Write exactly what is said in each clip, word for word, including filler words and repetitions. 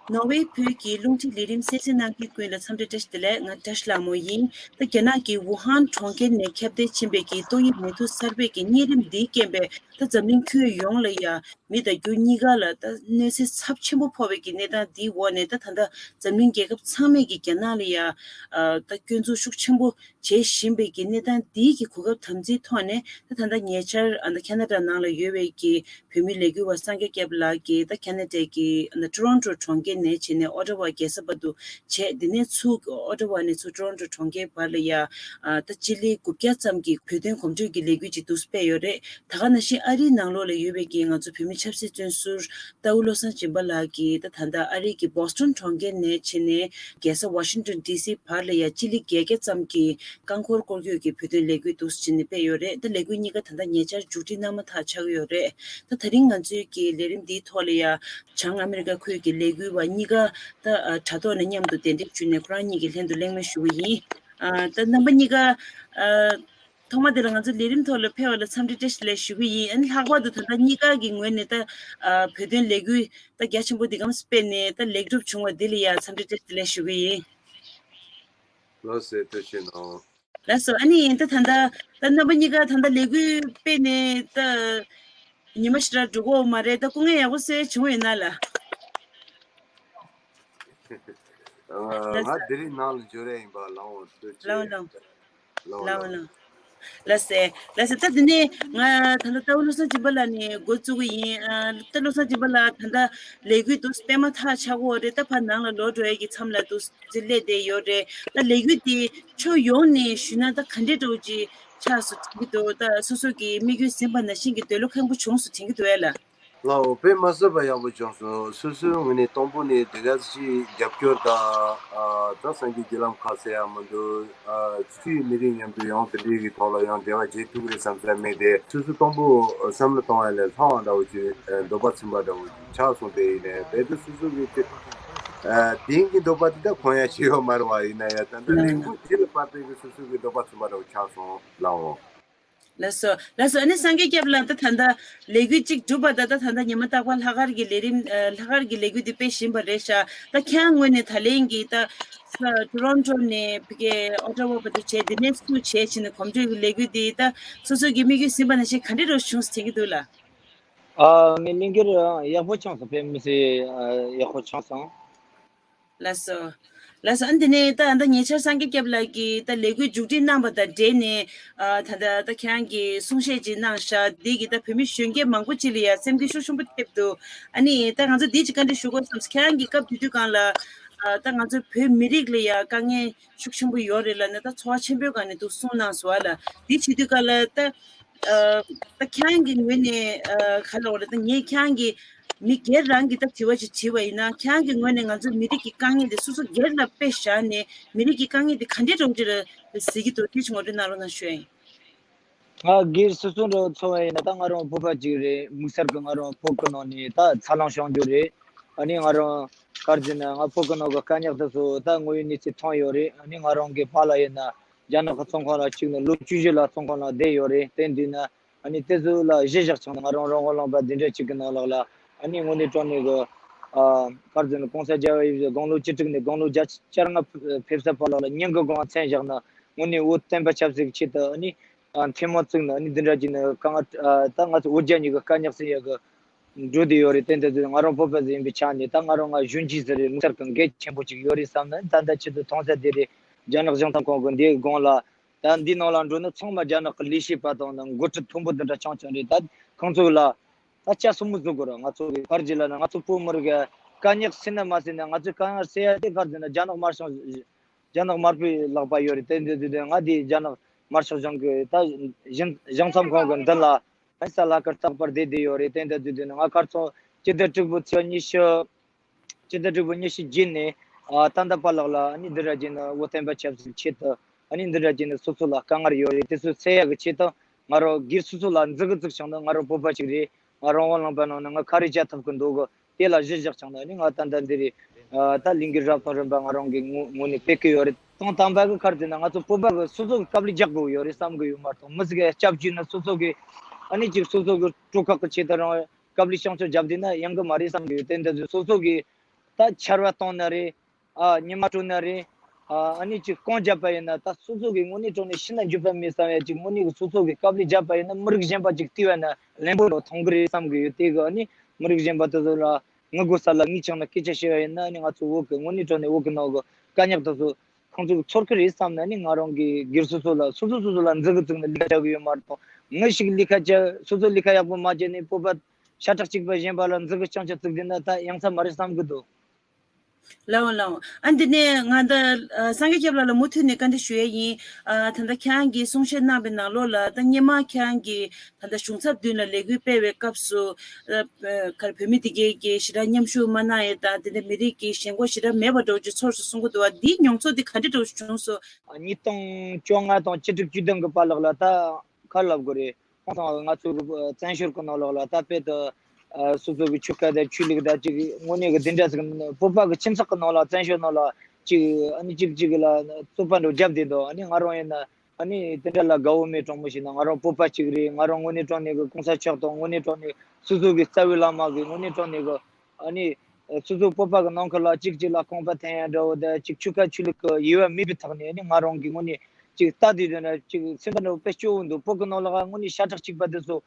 ནོར་ཝེ་བོད་ཀྱི་རླུང་འཕྲིན་ལས་རིམ་གསན་གཟིགས་གནང་མཁན་ཀུན་ལ་འཚམས་འདྲི་བཀྲ་ཤིས་བདེ་ལེགས། ང་བཀྲ་ཤིས་ལྷ་མོ་ཡིན། ད་རྒྱ་ནག་གི་ཝུ་ཧན་གྲོང་ཁྱེར་ནས་ཁྱབ་གདལ་ཕྱིན་པའི་གི་ཏོག་དབྱིབས་ནད་དུག་གསར་པའི་གི་གཉན་རིམས་འདིའི་རྐྱེན་པས་ད་འཛམ་གླིང་ཁྱོན་ཡོངས་ལ་ཡ་མི་དང་རྒྱུ་གཉིས་ཀ་ལ་ད་གནོད་འཚེ་ཚབས་ཆེན་པོ་ཕོག་པའི་གི་གནས་སྟངས་འདིའི་འོག་ནས། ད་ད་ལྟ་འཛམ་གླིང་རྒྱལ་ཁབ་ཚང་མས་གི་རྒྱ་ནག་ལ་ཡ་ཨ་ད་སྐྱོན་འཛུགས་ཤུགས་ཆེན་པོ་བྱེད་བཞིན་པའི་གི་གནས་སྟངས་འདིའི་གི་གོ་སྐབས་དམ་འཛིན་ཐོག་ནས། ད་ད་ལྟ་ཉེ་ཆར་ཨ་ད་ཁ་ན་ཌ་ནང་ལ་ཡོད་པའི་གི་བོད་མི་ལས་འགུལ་བ་སངས་རྒྱས་སྐྱབས་ལགས་ཀྱིས་ད་ཁ་ན་ཌའི་གི་ཨ་ཊོ་རོན་ཊོ་གྲོང་ཁྱེར་ནས་བྱས་ནས་ཨོ་ཊ་ཝ་རྒྱལ་ས་བར་དུ་བྱས། དེ་ནས་ཚུར་ཨོ་ཊ་ཝ་ནས་ཚུར་ཊོ་རོན་ཊོ་གྲོང་ཁྱེར་བར་ལ་ཡ་ཨ་ད་སྤྱི་ལེ་དགུ་བརྒྱ་ཙམ་གྱི་བོད་དོན་གོམ་བགྲོད་ཀྱི་ལས་འགུལ་ཅིག་འདུག་སྤེལ་ཡོད་རེད། ད་ག་ནང་བཞིན་ཨ་རིའི་ནང་ལོགས་ལ་ཡོད་པའི་གི་ང་ཚོ་བོད་མི་ཆབ་སྲིད་བཙོན་ཟུར་རྟའུ་བློ་བཟང་སྦྱིན་པ་ལགས་ཀྱིས་ད་ད་ལྟ་ཨ་རིའི་གི་བྷོ་སི་ཊོན་གྲོང་ཁྱེར་ནས་བྱས་ནས་རྒྱལ་ས་ཝ་ཤིང་ཊོན་ཌི་སི་བར་ལ་ཡ་སྤྱི་ལེ་བརྒྱད་བརྒྱ་ཙམ་གྱི་རྐང་འཁོར་སྐོར་སྐྱོད་ཀྱི་བོད་དོན་ལས་འགུལ་འདུག་སེ་བྱས་ནས་སྤེལ་ཡོད་རེད། ད་ལས་འགུལ་གཉིས་ཀ་ད་ལྟ་ཉེ་ཆར་མཇུག་སྒྲིལ་གནང་མ་ཐག་ཆགས་ཀྱི་ཡོད་རེད། ད་ད་རིང་ང་ཚོའི་གི་ལས་རིམ་འདིའི་ཐོག་ལ་ཡ་བྱང་ཨ་མི་རི་ཀ་ཁུལ་གྱི་ལས་འགུལ་བ་གཉིས་ཀ་ད་ཨ་དྲ་ཐོག་ནས་མཉམ་དུ་གདན་འདྲེན་ཞུས་ནས་ཁོ་རང་གཉིས་ཀྱི་ལྷན་དུ་གླེང་མོལ་ཞུ་གི་ཡིན། ཨ་ད་རྣམ་པ་གཉིས་ཀ་ཨ་ཐོག་མ་དེ་ལ་ང་ཚོ་ལས་རིམ་ཐོག་ལ་ཕེབས་པ་ལ་འཚམས་འདྲི་བཀྲ་ཤིས་བདེ་ལེགས་ཞུ་གི་ཡིན། ཨ་ནི་ལྷག་པར་དུ་ད་ལྟ་གཉིས་ཀ་གི་ངོས་ནས་ད་ཨ་བོད་དོན་ལས་འགུལ་ད་རྒྱ་ཆེན་པོ་འདི་གམ་སྤེལ་ནས་ད་ལེགས་གྲུབ་བྱུང་བ་འདི་ལ་ཡ་འཚམས་འདྲི་བཀྲ་ཤིས་བདེ་ལེགས་ཞུ་གི་ཡིན། ལགས་སོ། ཐུགས་རྗེ་གནང་། ལགས་སོ། ཨ་ནི་ད་ད་ལྟ་ད་རྣམ་པ་གཉིས་ཀ་ད་ལྟ་ལས་འགུལ་སྤེལ་ནས་ད་ཉི་མ་ཞེ་དྲག་འགྲོ་གི་ཡོད་མ་རེད། ད་སྐུ་ངལ་ཡག་པོ་སེ་བྱུང་ཡོད་ན་ལ། ང་དེ་རིང་ནང་ལ་འབྱོར་ཡ་ཡིན་པ། ལགས་འོང་། ཐུགས་རྗེ་ཆེ། ལགས་འོང་། ལགས་འོང་། ལགས་འོང་། ལགས་སོ། ལགས་སོ། ད་དེ་ནས་ང་ད་ལྟ་རྟའུ་བློ་བཟང་སྦྱིན་པ་ལགས་ནས་འགོ་བཙུགས་ཀྱི་ཡིན། ཨ་ད་བློ་བཟང་སྦྱིན་པ་ལགས་ད་ལྟ་ལས་འགུལ་འདུག་སྤེལ་མ་ཐག་ཆགས་ཀྱི་ཡོད་རེད། ད་ཕར་ནང་ལ་ལོག་འགྲོ་ཡ་གི་མཚམས་ལ་འདུག་སེ་སླེབས་བསྡད་ཡོད་རེད། ད་ལས་འགུལ་འདི་ཕྱོགས་ཡོངས་ནས་ཞུས་ན་ད་ག་འདྲའི་འདྲ་བོ་ཅིག་ཆགས་སོང་དྲན་གྱི་འདུག་ད་སོ་སོ་གི་དམིགས་ཡུལ་ཟིན་པ་ནང་བཞིན་གྱི་འདོད་བློ་ཁེངས་པོ་བྱུང་སོང་དྲན་གྱི་འདུག་ཨེ་ལགས། ལགས་འོང་། དཔེ་མ་སྲིད་པ་ཡག་པོ་བྱུང་སོང་། སོ་སོའི་ངོས་ནས་དང་པོ་ནས་དེ་ག་ཅིག་རྒྱབ་སྐྱོར་དང་། ཨ་ད་སངས་རྒྱས་རྒྱུད་ལམ་ཁག་ཟེར་ཡ་མི་འདུག་ཨ་སྤྱི་མི་རིགས་མཉམ་དུ་ཡང་དེ་འདྲའི་གི་ཐོག་ལ་ཡང་འབྲེལ་བ་བྱེད་ཐུབ་ཀྱི་རེད་བསམ་ས་མེད་དེ། སོ་སོ་དང་པོ་བསམ་བློ་གཏོང་ཡ་ལས་ལྷག་འདྲ་བོ་ཅིག་ཨ་འདོད་པ་ཚིམ་པ་འདྲ་བོ་ཅིག་ཆགས་སོང་། དེ་ཡིན་ནའི་རྦད་དེ་སོ་སོ་གི་ཨ་དེང་གི་འདོད་པ་དེ་ད་གོན་ཡ་ཅིག་ཡོད་མ་རེད་པ། ཡིན་ན་ཡང་ད་ལྟ་ལས་འགུལ་དེ་ལ་བར་དེ་གི་སོ་སོ་གི་འདོད་པ་ཚིམ་པ་འདྲ་བོ་ཆགས་སོང་། ལགས་འོང་། ལགས་སོ། ལགས་སོ། ཨ་ནི་སངས་རྒྱས་སྐྱབས་ལགས། ད་ད་ལྟ་ལས་འགུལ་གཅིག་གྲུབ་པ་དང་། ད་ད་ལྟ་ཉི་མ་རྟག་པར་ལྷག་དཀར་གྱི་ལས་རིམ་ཨ་ལྷག་དཀར་གྱི་ལས་འགུལ་འདི་སྤེལ་བཞིན་པ་རེད་ཤག་ད་ཁྱེད་རང་ངོས་ནས་ད་ལན་གྱི་ད་ཊོ་རོན་ཊོ་ནས་ཕ་གི་ཨོ་ཊ་ཝ་བར་དུ་བྱས། དེ་ནས་ཚུར་བྱས་བྱས་ནས་གོམ་བགྲོད་ཀྱི་ལས་འགུལ་འདི་ད་སོ་སོ་གི་དམིགས་ཡུལ་ཟིན་པ་ནང་བཞིན་ག་འདྲ་རུ་བྱུང་སོང་དྲན་གྱི་འདུག་ལགས། ཨ་ངའི་ལས་འགུལ་ཡག་པོ་བྱུང་སོང་། དཔེ་མི་སྲིད་ཨ་ཡག་པོ་བྱུང་སོང་། ལགས་སོ། ལགས་སོ། ཨ་ནི་དེ་ནས་ད་ད་ཉེ་ཆར་སངས་རྒྱས་སྐྱབས་ལགས་ཀྱིས་ད་ལས་འགུལ་མཇུག་སྒྲིལ་གནང་བ་དང་འབྲེལ་ནས་ཨ་ད་ད་ད་ཁྱེད་རང་གིས་གསུང་བཤད་ཅིག་གནང་ཤག་འདི་གིས་ད་བོད་མི་གཞོན་སྐྱེས་མང་པོ་ཅིག་ལ་ཡ་སེམས་འགུལ་ཤུགས་ཆེན་པོ་ཐེབས་འདུག་ཨ་ནི་ད་ང་ཚོ་འདི་ཅིག་བཀའ་འདྲི་ཞུ་དགོས་བསམས། ཁྱེད་རང་གིས་སྐབས་དེ་དུས་སྒང་ལ་ཨ་ད་ང་ཚོ་བོད་མི་རིགས་ལ་ཡ་དཀའ་ངལ་ཤུགས་ཆེན་པོ་ཡོད་རེད་ལབ་ནས་ད་ཚོར་བ་ཆེན་པོའི་སྒང་ནས་འདུག་གསུངས་གནང་སོང་། ཨ་ལ་འདི་བྱེད་དུས་སྒང་ལ་ད་ཨ་ད་ཁྱེད་རང་གི་ངོས་ནས་ཨ་ག་ལབ་དགོས་རེད། ད་ངས་ཁྱེད་རང་གི་མི་སྒེར་རང་གི་ད་དྲི་བ་ཅིག་དྲིས་པ་ཡིན་ན། ཁྱེད་རང་གི་ངོས་ནས་ང་ཚོ་མི་རིགས་ཀྱི་དཀའ་ངལ་དེ་སོ་སོ་སྒེར་ལ་དཔེ་བཞག་ནས་མི་རིགས་ཀྱི་དཀའ་ངལ་དེ་ག་འདྲའི་འདྲ་བོ་ཅིག་ལ་གཟིགས་ཀྱི་འདུག་དེ་ཅིག་ངོ་སྤྲོད་གནང་རོགས་གནང་ཞུ་ཡ་ཡིན། ང་སྒེར་སོ་སོ་འདྲ་བོ་ཚོར་བ་ཡིན་ན། ད་ང་རང་བོད་པ་ཅིག་རེད། དམིགས་བསལ་གྱི་ང་རང་བོད་ཀྱི་ནང་ནས་ད་འཚར་ལོངས་བྱུང་རྒྱུ་རེད། ཨ་ནི་ང་རང་ག་རེ་ཟེར་ན་ང་བོད་ཀྱི་ནང་གི་དཀའ་རྙོག་དེ་ཚོ་ད་དངོས་ཡོད་གནས་ཚུལ་མཐོང་ཡོད་རེད། ཨ་ནི་ང་རང་གི་ཕ་ལགས་ཡིན་ན་རྒྱ་ནག་གི་བཙོན་ཁང་ལ་བཅུག་ནས་ལོ་བཅུ་བཞི་ལ་བཙོན་ཁང་ལ་བསྡད་ཡོད་རེད། དེ་དུས་ན་ཨ་ནི་དེ་ཚོ་ལ་གཞི་བཞག་བྱུང་ན། ང་རང་རང་དབང་ལུང་པ་འདི་འདྲ་ཅིག་གི་ནང་ལོགས་ལ་ཨ་ནི་དངོས་གནས་དྲང་གནས་ཀྱི་ཨ་ག་རེ་ཟེར་ན་༸གོང་ས་༸རྒྱལ་བ་ཡིད་བཞིན་དགུང་ལོ་བཅུ་དྲུག་ནས་དགུང་ལོ་བརྒྱད་ཅུ་གྱ་ལྔ་ཕེབས་ས་བར་ལོགས་ལ་ཉིན་གྱི་སྒང་མཚན་བཞག་ན་དངོས་གནས་བོད་བསྟན་པ་ཆབ་སྲིད་ཀྱི་ཆེད་དུ་ཨ་ནི་ཨ་ཐལ་མོ་བཙུགས་ནས་ཨ་ནི་འདི་འདྲ་བྱས་ནས་དཀའ་ངལ་ཨ་ད་ང་ཚོ་བོད་རྒྱ་གཉིས་ཀྱི་དཀའ་རྙོག་སེལ་ཡག་གི་འགྲོ་བསྡད་ཡོད་རེད། དེ་འདྲ་དུས་ང་རང་བོད་པ་ཟིག་ཡིན་པའི་ཆ་ནས་ད་ང་རང་ང་གཞོན་སྐྱེས་ཟིག་རེད། དམིགས་བསལ་གྱི་འགན་ཆེན་པོ་ཅིག་ཡོད་རེད་བསམ་ནས། ད་ལྟ་ཆེད་དུ་མཐོང་ས་དེ་རེད། རྒྱ་ནག་གཞུང་དང་ཁོང་གི་འདིའི་སྒང་ལ་ད་འདི་ནང་ལ་འགྲོ་ན་ཚང་མ་རྒྱ་ནག་གི་ལས་བྱེད་པ་དང་ནི་འགོ་ཁྲིད་མཐོན་པོ་འདི་འདྲ་རྐྱང་རྐྱང་རེད། ད་ཁོང་ཚོ་ལ་ད་ལྕགས་སྲུ་མོ་བཟོ་དགོས་རེད། ང་ཚོ་གི་ག་རེ་ཟེར་ལབ་ན་ང་ཚོ་བོད་མི་རིགས་ཀྱི་དཀའ་རྙོག་སེལ་ན་མ་སེལ་ན། ང་ཚོའི་དཀའ་ངལ་སེལ་ཡ་དེ་ག་རེ་ཟེར་ན་རྒྱ་ནག་དམར་ཤོག་རྒྱ་ནག་དམར་པོའི་ལག་པ་ཡོད་རེད། དེ་འདྲ་དུས་དུས་ང་དེ་རྒྱ་ནག་དམར་ཤོག་གཞུང་གི་ད་གཞུང་གཞུང་ཚབ་ཁང་གི་མདུན་ལ་ཨ་ས་ལ་ཁར་རྟག་པར་བསྡད་བསྡད་ཡོད་རེད། དེ་འདྲ་དུས་དུས་ནི་ང་གར་སོང་སྤྱི་ཟླ་དྲུག་པའི་ཚེས་ཉི་ཤུ། སྤྱི་ཟླ་དྲུག་པའི་ཉི་ཤུ་བརྒྱད་ནས་ཨ་ད་ལྟ་བར་ལོགས་ལ་ཨ་ནི་འདི་འདྲ་བྱས་ནས་བོད་བསྟན་པ་ཆབ་སྲིད་ཆེད་དུ་ཨ་ནི་འདི་འདྲ་བྱས་ནས་སོ་སོ་ལ་དཀའ་ངལ་ཡོད་རེད། དེ་ཚོ་སེལ་ཡག་གི་ཆེད་དུ་ང་རང་སྒེར་སོ་སོ་ལ་འཛུལ་གི་བཙུགས་བྱུང་ན། ང་རང་བོད་པ་ཅིག་རེད། ང་རང་དབང་ལུང་པ་ནང་ནས་ང་ག་རེ་བྱ་ཐུབ་གི་འདུག་གི། དེ་ལ་གཞི་བཞག་བྱུང་ན་ནི་ང་ད་ལྟ་འདི་རེད། ཨ་ད་ལས་འགུལ་རབ་དང་རིམ་པ་ང་རང་གི་ངོ་ངོས་ནས་སྤེལ་གི་ཡོད་རེད། དང་དམ་པ་གི་ག་རེ་ཟེར་ན་ང་ཚོ་བོད་པ་གི་སོ་སོ་གི་དཀའ་ལས་རྒྱག་དགོས་ཡོད་རེད་བསམ་གི་ཡོད་མ་གཏོགས། མི་ཟིག་གི་སྐྱབས་བཅོལ་ན་སོ་སོ་གི་ཨ་ནི་ཅིག་སོ་སོ་གི་གྲོས་ཁག་གི་ཆེད་དུ་རང་དཀའ་ལས་བྱང་ཆུབ་བརྒྱབ་བསྡད་ན་ཡོང་གི་མ་རེད་བསམ་གི་ཡོད། དེ་འདྲ་ཚོ་སོ་སོ་གི་ ད་ཆར་པ་བཏང་ན་རེད། ཨ་ཉི་མ་དྲོ་ན་རེད། ཨ་ཨ་ནི་ཅིག་རྐང་བརྒྱབ་པ་ཡིན་ན་ད་སོ་སོ་གི་དངོས་གནས་དྲང་གནས་ཤི་ན་འགྱོད་པ་མེད་བསམ་ཡ་ཅིག་དངོས་གནས་གི་སོ་སོ་གི་དཀའ་ལས་བརྒྱབ་པ་ཡིན་ན་མི་རིགས་གཞན་པ་ཅིག་བལྟས་པ་ན་ལན་པོ་ལོ་མཐོང་གི་རེད་བསམ་གི་ཡོད། དེ་གི་ཨ་ནི་མི་རིགས་གཞན་པ་དེ་ཚོ་ལ་ངུ་དགོས་ས་ལ་ངུས་ཆགས་ན་སྐད་ཆ་བཤད་པ་ཡིན་ན་ཨ་ནི་ང་ཚོ་བོད་གི་དངོས་གནས་དྲང་གནས་བོད་གི་ནང་གི་དཀའ་རྙོག་དེ་ཚོ་ཁོང་ཚོ་གི་ཚོར་གི་རེད་བསམ་ན་ཨ་ནི་ང་རང་གི་སྒེར་སོ་སོ་ལ་སོ་སོ་སོ་སོ་ལ་འཛི་གི་བཙུགས་ནས་ལས་ཀ་བྱ་གི་ཡོད་མ་རེད་དང་། ངུ་ཞིག་ལས་ཀ་བྱ་སོ་སོ་ལས་ཀ་ཡག་པོ་མ་བྱས་ནས་བོད་པ་ཤ་ཁྲག་གཅིག་པ་གཞན་པ་ལ་འཛི་གི་རྐྱང་ཆ་བཙུགས་བསྡད་ན་ད་ཡང་ས་མ་རེད་བསམ་གི་འདུག། ལའོ་ལའོ། ཨ་འདི་ནས་ང་ད་ཨ་སངས་རྒྱས་སྐྱབས་ལགས་ལ་མུ་མཐུད་ནས་བཀའ་འདྲི་ཞུ་ཡས་ཡིན། ཨ་ད་ལྟ་ཁྱེད་རང་གིས་གསུང་བཤད་གནང་བའི་ནང་ལོགས་ལ་ད་སྔོན་མ་ཁྱེད་རང་གིས་ད་ལྟ་གཞུང་ཚབ་མདུན་ལ་ལས་འགུལ་སྤེལ་བའི་སྐབས་སུ་ཨ་ག་རེ་བོད་མི་དེ་གས་ཀྱིས་ཞེ་དྲག་མཉམ་ཞུགས་མ་གནང་ཡས་དང་དེ་འདྲ་མི་རིགས་ཀྱི་ཞེན་ཁོག་ཞེ་དྲག་མེད་པ་འདྲ་བོ་ཅིག་ཚོར་སོང་གསུང་གི་འདུག་བ། འདིའི་མྱོང་ཚོར་དེ་ག་འདྲ་འདྲ་བོ་བྱུང་སོང་། ཨ་ཉིས་སྟོང་བཅོ་ལྔ་དང་བཅུ་དྲུག་བཅུ་བདུན་གི་བར་ལོགས་ལ་ད་ག་རེ་ལབ་དགོས་རེད། ཁོང་ཚང་ང་ཚོ་གི་བཙན་བྱོལ་གི་ནང་ལོགས་ལ་ད་དཔེ་དུ་ཨ་སོ་སོ་གི་ཆོལ་ཁ་དང་ཆོས་ལུགས་དང་ཅིག་དངོས་གནས་གི་འདི་འདྲ་ཟིག་བོད་པ་གི་ཁྱིམ་ཚང་གི་ནང་ལ་བཙན་བྱོལ་ནང་ལ་ཅིག་ཨ་ནི་ཅིག་ཅིག་ལ་རྩོད་པ་འདྲ་བརྒྱབ་བསྡད་འདུག། ཨ་ནི་ང་རང་ཡིན་ན་ཨ་ནི་དེ་འདྲ་ལ་དགའ་བོ་མེད། དྲང་མོ་བཤད་ན་ང་རང་བོད་པ་ཅིག་རེད། ང་རང་དངོས་གནས་དྲང་གནས་གི་གོང་ས་མཆོག་དང་དངོས་གནས་དྲང་གནས་སོ་སོ་གི་རྩ་བའི་བླ་མ་གི་དངོས་གནས་དྲང་གནས་གི་ཨ་ནི་སོ་སོ་བོད་པ་གི་ནང་ཁུལ་ལ་ཅིག་ཅིག་ལ་རྐང་པ་འཐེན་ཡ་འདྲ་བོ་དང་ཅིག་ཆོལ་ཁ་ཆོས་ལུགས་གི་དབྱེ་བ་མེད་པའི་ཐོག་ནས་ཨ་ནི་ང་རང་གི་དངོས་གནས་ཅིག་ལྟ་དུས་དེ་འདྲ་ཅིག་སེམས་པ་འདྲ་བོ་དཔེ་སྐྱོ་བོ་འདུག། བོད་གི་ནང་ལ་དངོས་གནས་ཤ་ཁྲག་གཅིག་པ་དེ་ཚོ་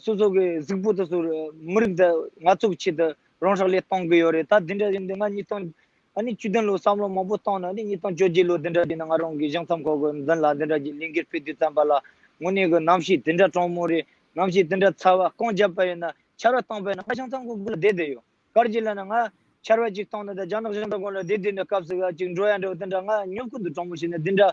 སོ་སོ་གི་གཟུགས་པོ་དེ་ཚོ་མི་རིགས་དང་ང་ཚོ་གི་ཆེད་དུ་རང་སྲོག་བློས་གཏོང་གི་ཡོད་རེད། ད་འདི་འདྲ་ཡིན་དུས་ང་ཉིས་སྟོང་ཨ་ནི་བཅུ་བདུན་ལོ་བསམ་བློ་མང་པོ་བཏང་ན་ཨ་ནི་ཉིས་སྟོང་བཅོ་བརྒྱད་ལོ་འདི་འདྲ་དེ་ནི་ང་རང་གི་གཞུང་ཚབ་ཁང་གི་མདུན་ལ་འདི་འདྲ་གི་ལས་འགུལ་སྤེལ་དུས་ཙམ་པ་ལ་དངོས་གནས་གི་གནམ་གཤིས་དེ་འདྲ་གྲང་མོ་རེད། གནམ་གཤིས་དེ་འདྲ་ཚ་བ་རྐང་བརྒྱབ་པ་ཡིན་ན་ཆར་པ་བཏང་པ་ཡིན་ན་ང་གཞུང་ཚབ་ཁང་གི་སྒོ་ལ་བསྡད་བསྡད་ཡོད། ག་རེ་བྱས་ལབ་ན་ང་ཆར་པ་ཅིག་བཏང་ན་ད་རྒྱ་ནག་གཞུང་ཚབ་ཁང་ལ་བསྡད་བསྡད་ནས་སྐབས་སུ་ཅིག་འགྲོ་ཡ་འདྲ་བོ་དེ་འདྲ་ང་སྙོམས་གི་འདུག། དྲང་མོ་བཤད་ན་དེ་འདྲ་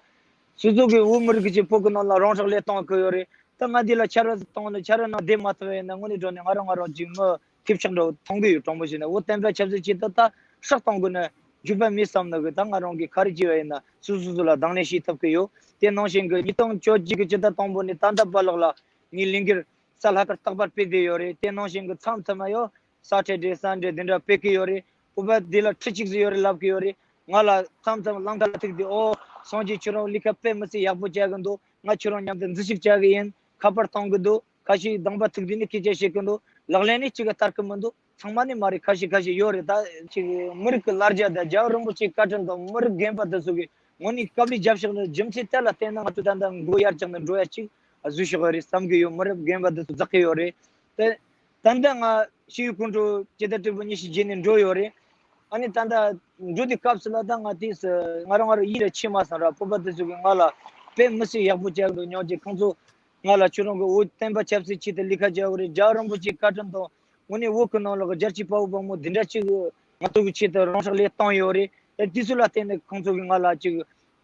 སོ་སོ་གི་བོད་མི་རིགས་ཀྱི་བོད་གི་ནང་ལ་རང་སྲོག་བློས་གཏོང་གི་ཡོད་རེད། ད་ང་འདི་ལ་ཆར་པ་བཏང་ན་ཆར་པ་ནང་བསྡད་མ་ཐུབ་པ་ཡིན་ན་དངོས་གནས་དྲང་གནས་ང་རང་ང་རང་ཅིག་མི་ཐེབས་ཆག་འདྲ་བོ་མཐོང་གི་ཡོད། དྲང་མོ་བཤད་ན་འོ་བསྟན་པ་ཆབ་སྲིད་ཆེད་དུ་ད་སྲོག་གཏོང་དགོས་ན་འགྱོད་པ་མེད་བསམ་ནི་གི་ད་ང་རང་གི་ག་རེ་བྱས་པ་ཡིན་ན་སོ་སོ་སོ་ལ་དང་ལེན་བྱེད་ཐུབ་ཀྱི་ཡོད། དེ་ནང་བཞིན་གི་ཉིས་སྟོང་བཅོ་བརྒྱད་གི་ཕྱི་ཟླ་དང་པོ་ནས་ད་ལྟ་བར་ལོགས་ལ་ངའི་ལས་འགུལ་ས་ལྷག་པར་རྟག་པར་སྤེལ་བསྡད་ཡོད་རེད། དེ་ནང་བཞིན་གི་མཚམས་མཚམས་ཡོད་ས་ཁྲལ་འདྲ་ས་འདྲ་དེ་འདྲ་སྤེལ་གི་ཡོད་རེད། བོད་པ་དེ་ལ་ཁྲི་གཅིག་ཙམ་ཡོད་རེད་ལབ་གི་ཡོད་རེད། ང་ལ་མཚམས་མཚམས་གླང་དར་ཐུག་དེ་ཨོ་སངས་རྒྱས་ཁྱོད་རང་ལས་ཀ་དཔེ་མི་སྲིད་ཡག་པོ་བྱ་གི་འདུག། ང་ཁྱོད་རང་མཉམ་དུ་འཛུལ་ཞུགས་བྱ་གི་ཡིན། ཁ་པར་གཏོང་གི་འདུག། ཁ་ཤས་སྡོང་པ་ཐུག་དེ་ནི་སྐད་ཆ་བཤད་གི་འདུག། ལག་ལེན་ནི་གཅིག་ག་བསྟར་གི་མི་འདུག། ཚང་མ་ནི་མ་རེད། ཁ་ཤས་ཁ་ཤས་ཡོད་རེད། ད་ཅིག་མི་རིགས་ཀྱི་ལ་རྒྱ་དང་རྒྱལ་བ་རིན་པོ་ཆེའི་བཀའ་དྲིན་དང་མི་རིགས་རྒན་པ་དེ་ཚོ་གིས་དངོས་གནས་དཀའ་ལས་བརྒྱབ་བཞག་ནི་རྒྱུ་མཚན་དེ་ལ་བརྟེན་ནས་ང་ཚོ་ད་ལྟ་མགོ་ཡར་བཀྱགས་ནས་འགྲོ་ཡ་ཅིག་བཟོས་བཞག་ཡོད་རེད་བསམ་གི་ཡོད། མི་རབས་རྒན་པ་དེ་ཚོ་འཛེགས་གི་ཡོད་རེད། དེ་ད་ལྟ་ང་ཤེས་ཡོན་སྐུ་མགྲོན་སྤྱི་ཟླ་དྲུག་པའི་ཉི་ཤུ་རྗེས་ནས་འགྲོ་ཡོད་རེད། ཨ་ནི་ད་ལྟ་འགྲོ་དུས་སྐབས་སུ་ལ་ད་ང་དེས་སུ་ང་རང་ང་རང་ཡིད་ལ་ཆེས་མ་སོང་ར། བོད་པ་དེ་ཚོ་གིས་ང་ལ་དཔེ་མི་སྲིད་ཡག་པོ་བྱས་འདུག། ཉོན་ཅིག་ཁོང་ཚོ་ང་ལ་ཁྱོད་རང་གི་བོད་བསྟན་པ་ཆབ་སྲིད་ཆེད་དུ་ལས་ཀ་བྱ་བ་རེད། རྒྱལ་བ་རིན་པོ་ཆེའི་བཀའ་དྲིན་དང་དངོས་གནས་བོད་ཀྱི་ནང་ལོགས་ཀྱི་རྒྱལ་གཅེས་དཔའ་བོ་དཔའ་མོ་འདི་འདྲ་ཅིག་ང་ཚོ་གི་ཆེད་དུ་རང་སྲོག་བློས་བཏང་ཡོད་རེད། ཨ་དེ་ཚོ་ལ་བརྟེན་ནས་ཁོང་ཚོ་གིས་ང་ལ་ཅིག་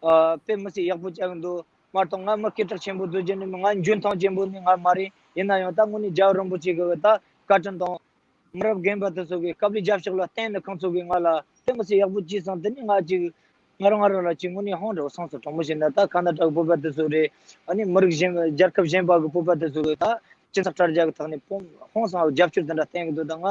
ཨ་དཔེ་མི་སྲིད་ཡག་པོ་བྱས་འདུག་མ་གཏོགས་ང་མི་སྐད་གྲགས་ཆེན་པོ་བཟོ་རྒྱུ་ནི་མིན། ང་འཇོན་ཐང་ཆེན་པོ་ནི་ང་མ་རེད། ཡིན་ན་ཡང་ད་དངོས་གནས་རྒྱལ་བ་རིན་པོ་ཆེ་གི་ད་བཀའ་དྲིན་དང་། མི་རབས་རྒན་པ་དེ་ཚོ་གི་དཀའ་ལས་རྒྱབ་ཕྱོགས་ལ་བརྟེན་ནས་ཁོང་ཚོ་གིས་ང་ལ་དེ་མི་སྲིད་ཡག་པོ་བྱས་སོང་། དེ་ནི་ང་ཅིག་ང་རང་ང་རང་ལ་ཅིག་དངོས་གནས་ཧང་འདྲ་བོ་སོང་སོང་། དྲང་པོ་བཤད་ན་ད་ཁ་ན་ཏྲ་གི་བོད་པ་དེ་ཚོ་རེད། ཨ་ནི་མི་རིགས་གཞན་རྒྱལ་ཁབ་གཞན་པ་གི་བོད་པ་དེ་ཚོ་གིས་ད་སྤྱི་ཚོགས་དྲ་རྒྱ་གི་ཐོག་ནས་ཧང་སང་རྒྱབ་སྐྱོར་དེ་འདྲ་བསྟན་གི་འདུག། ད་ང་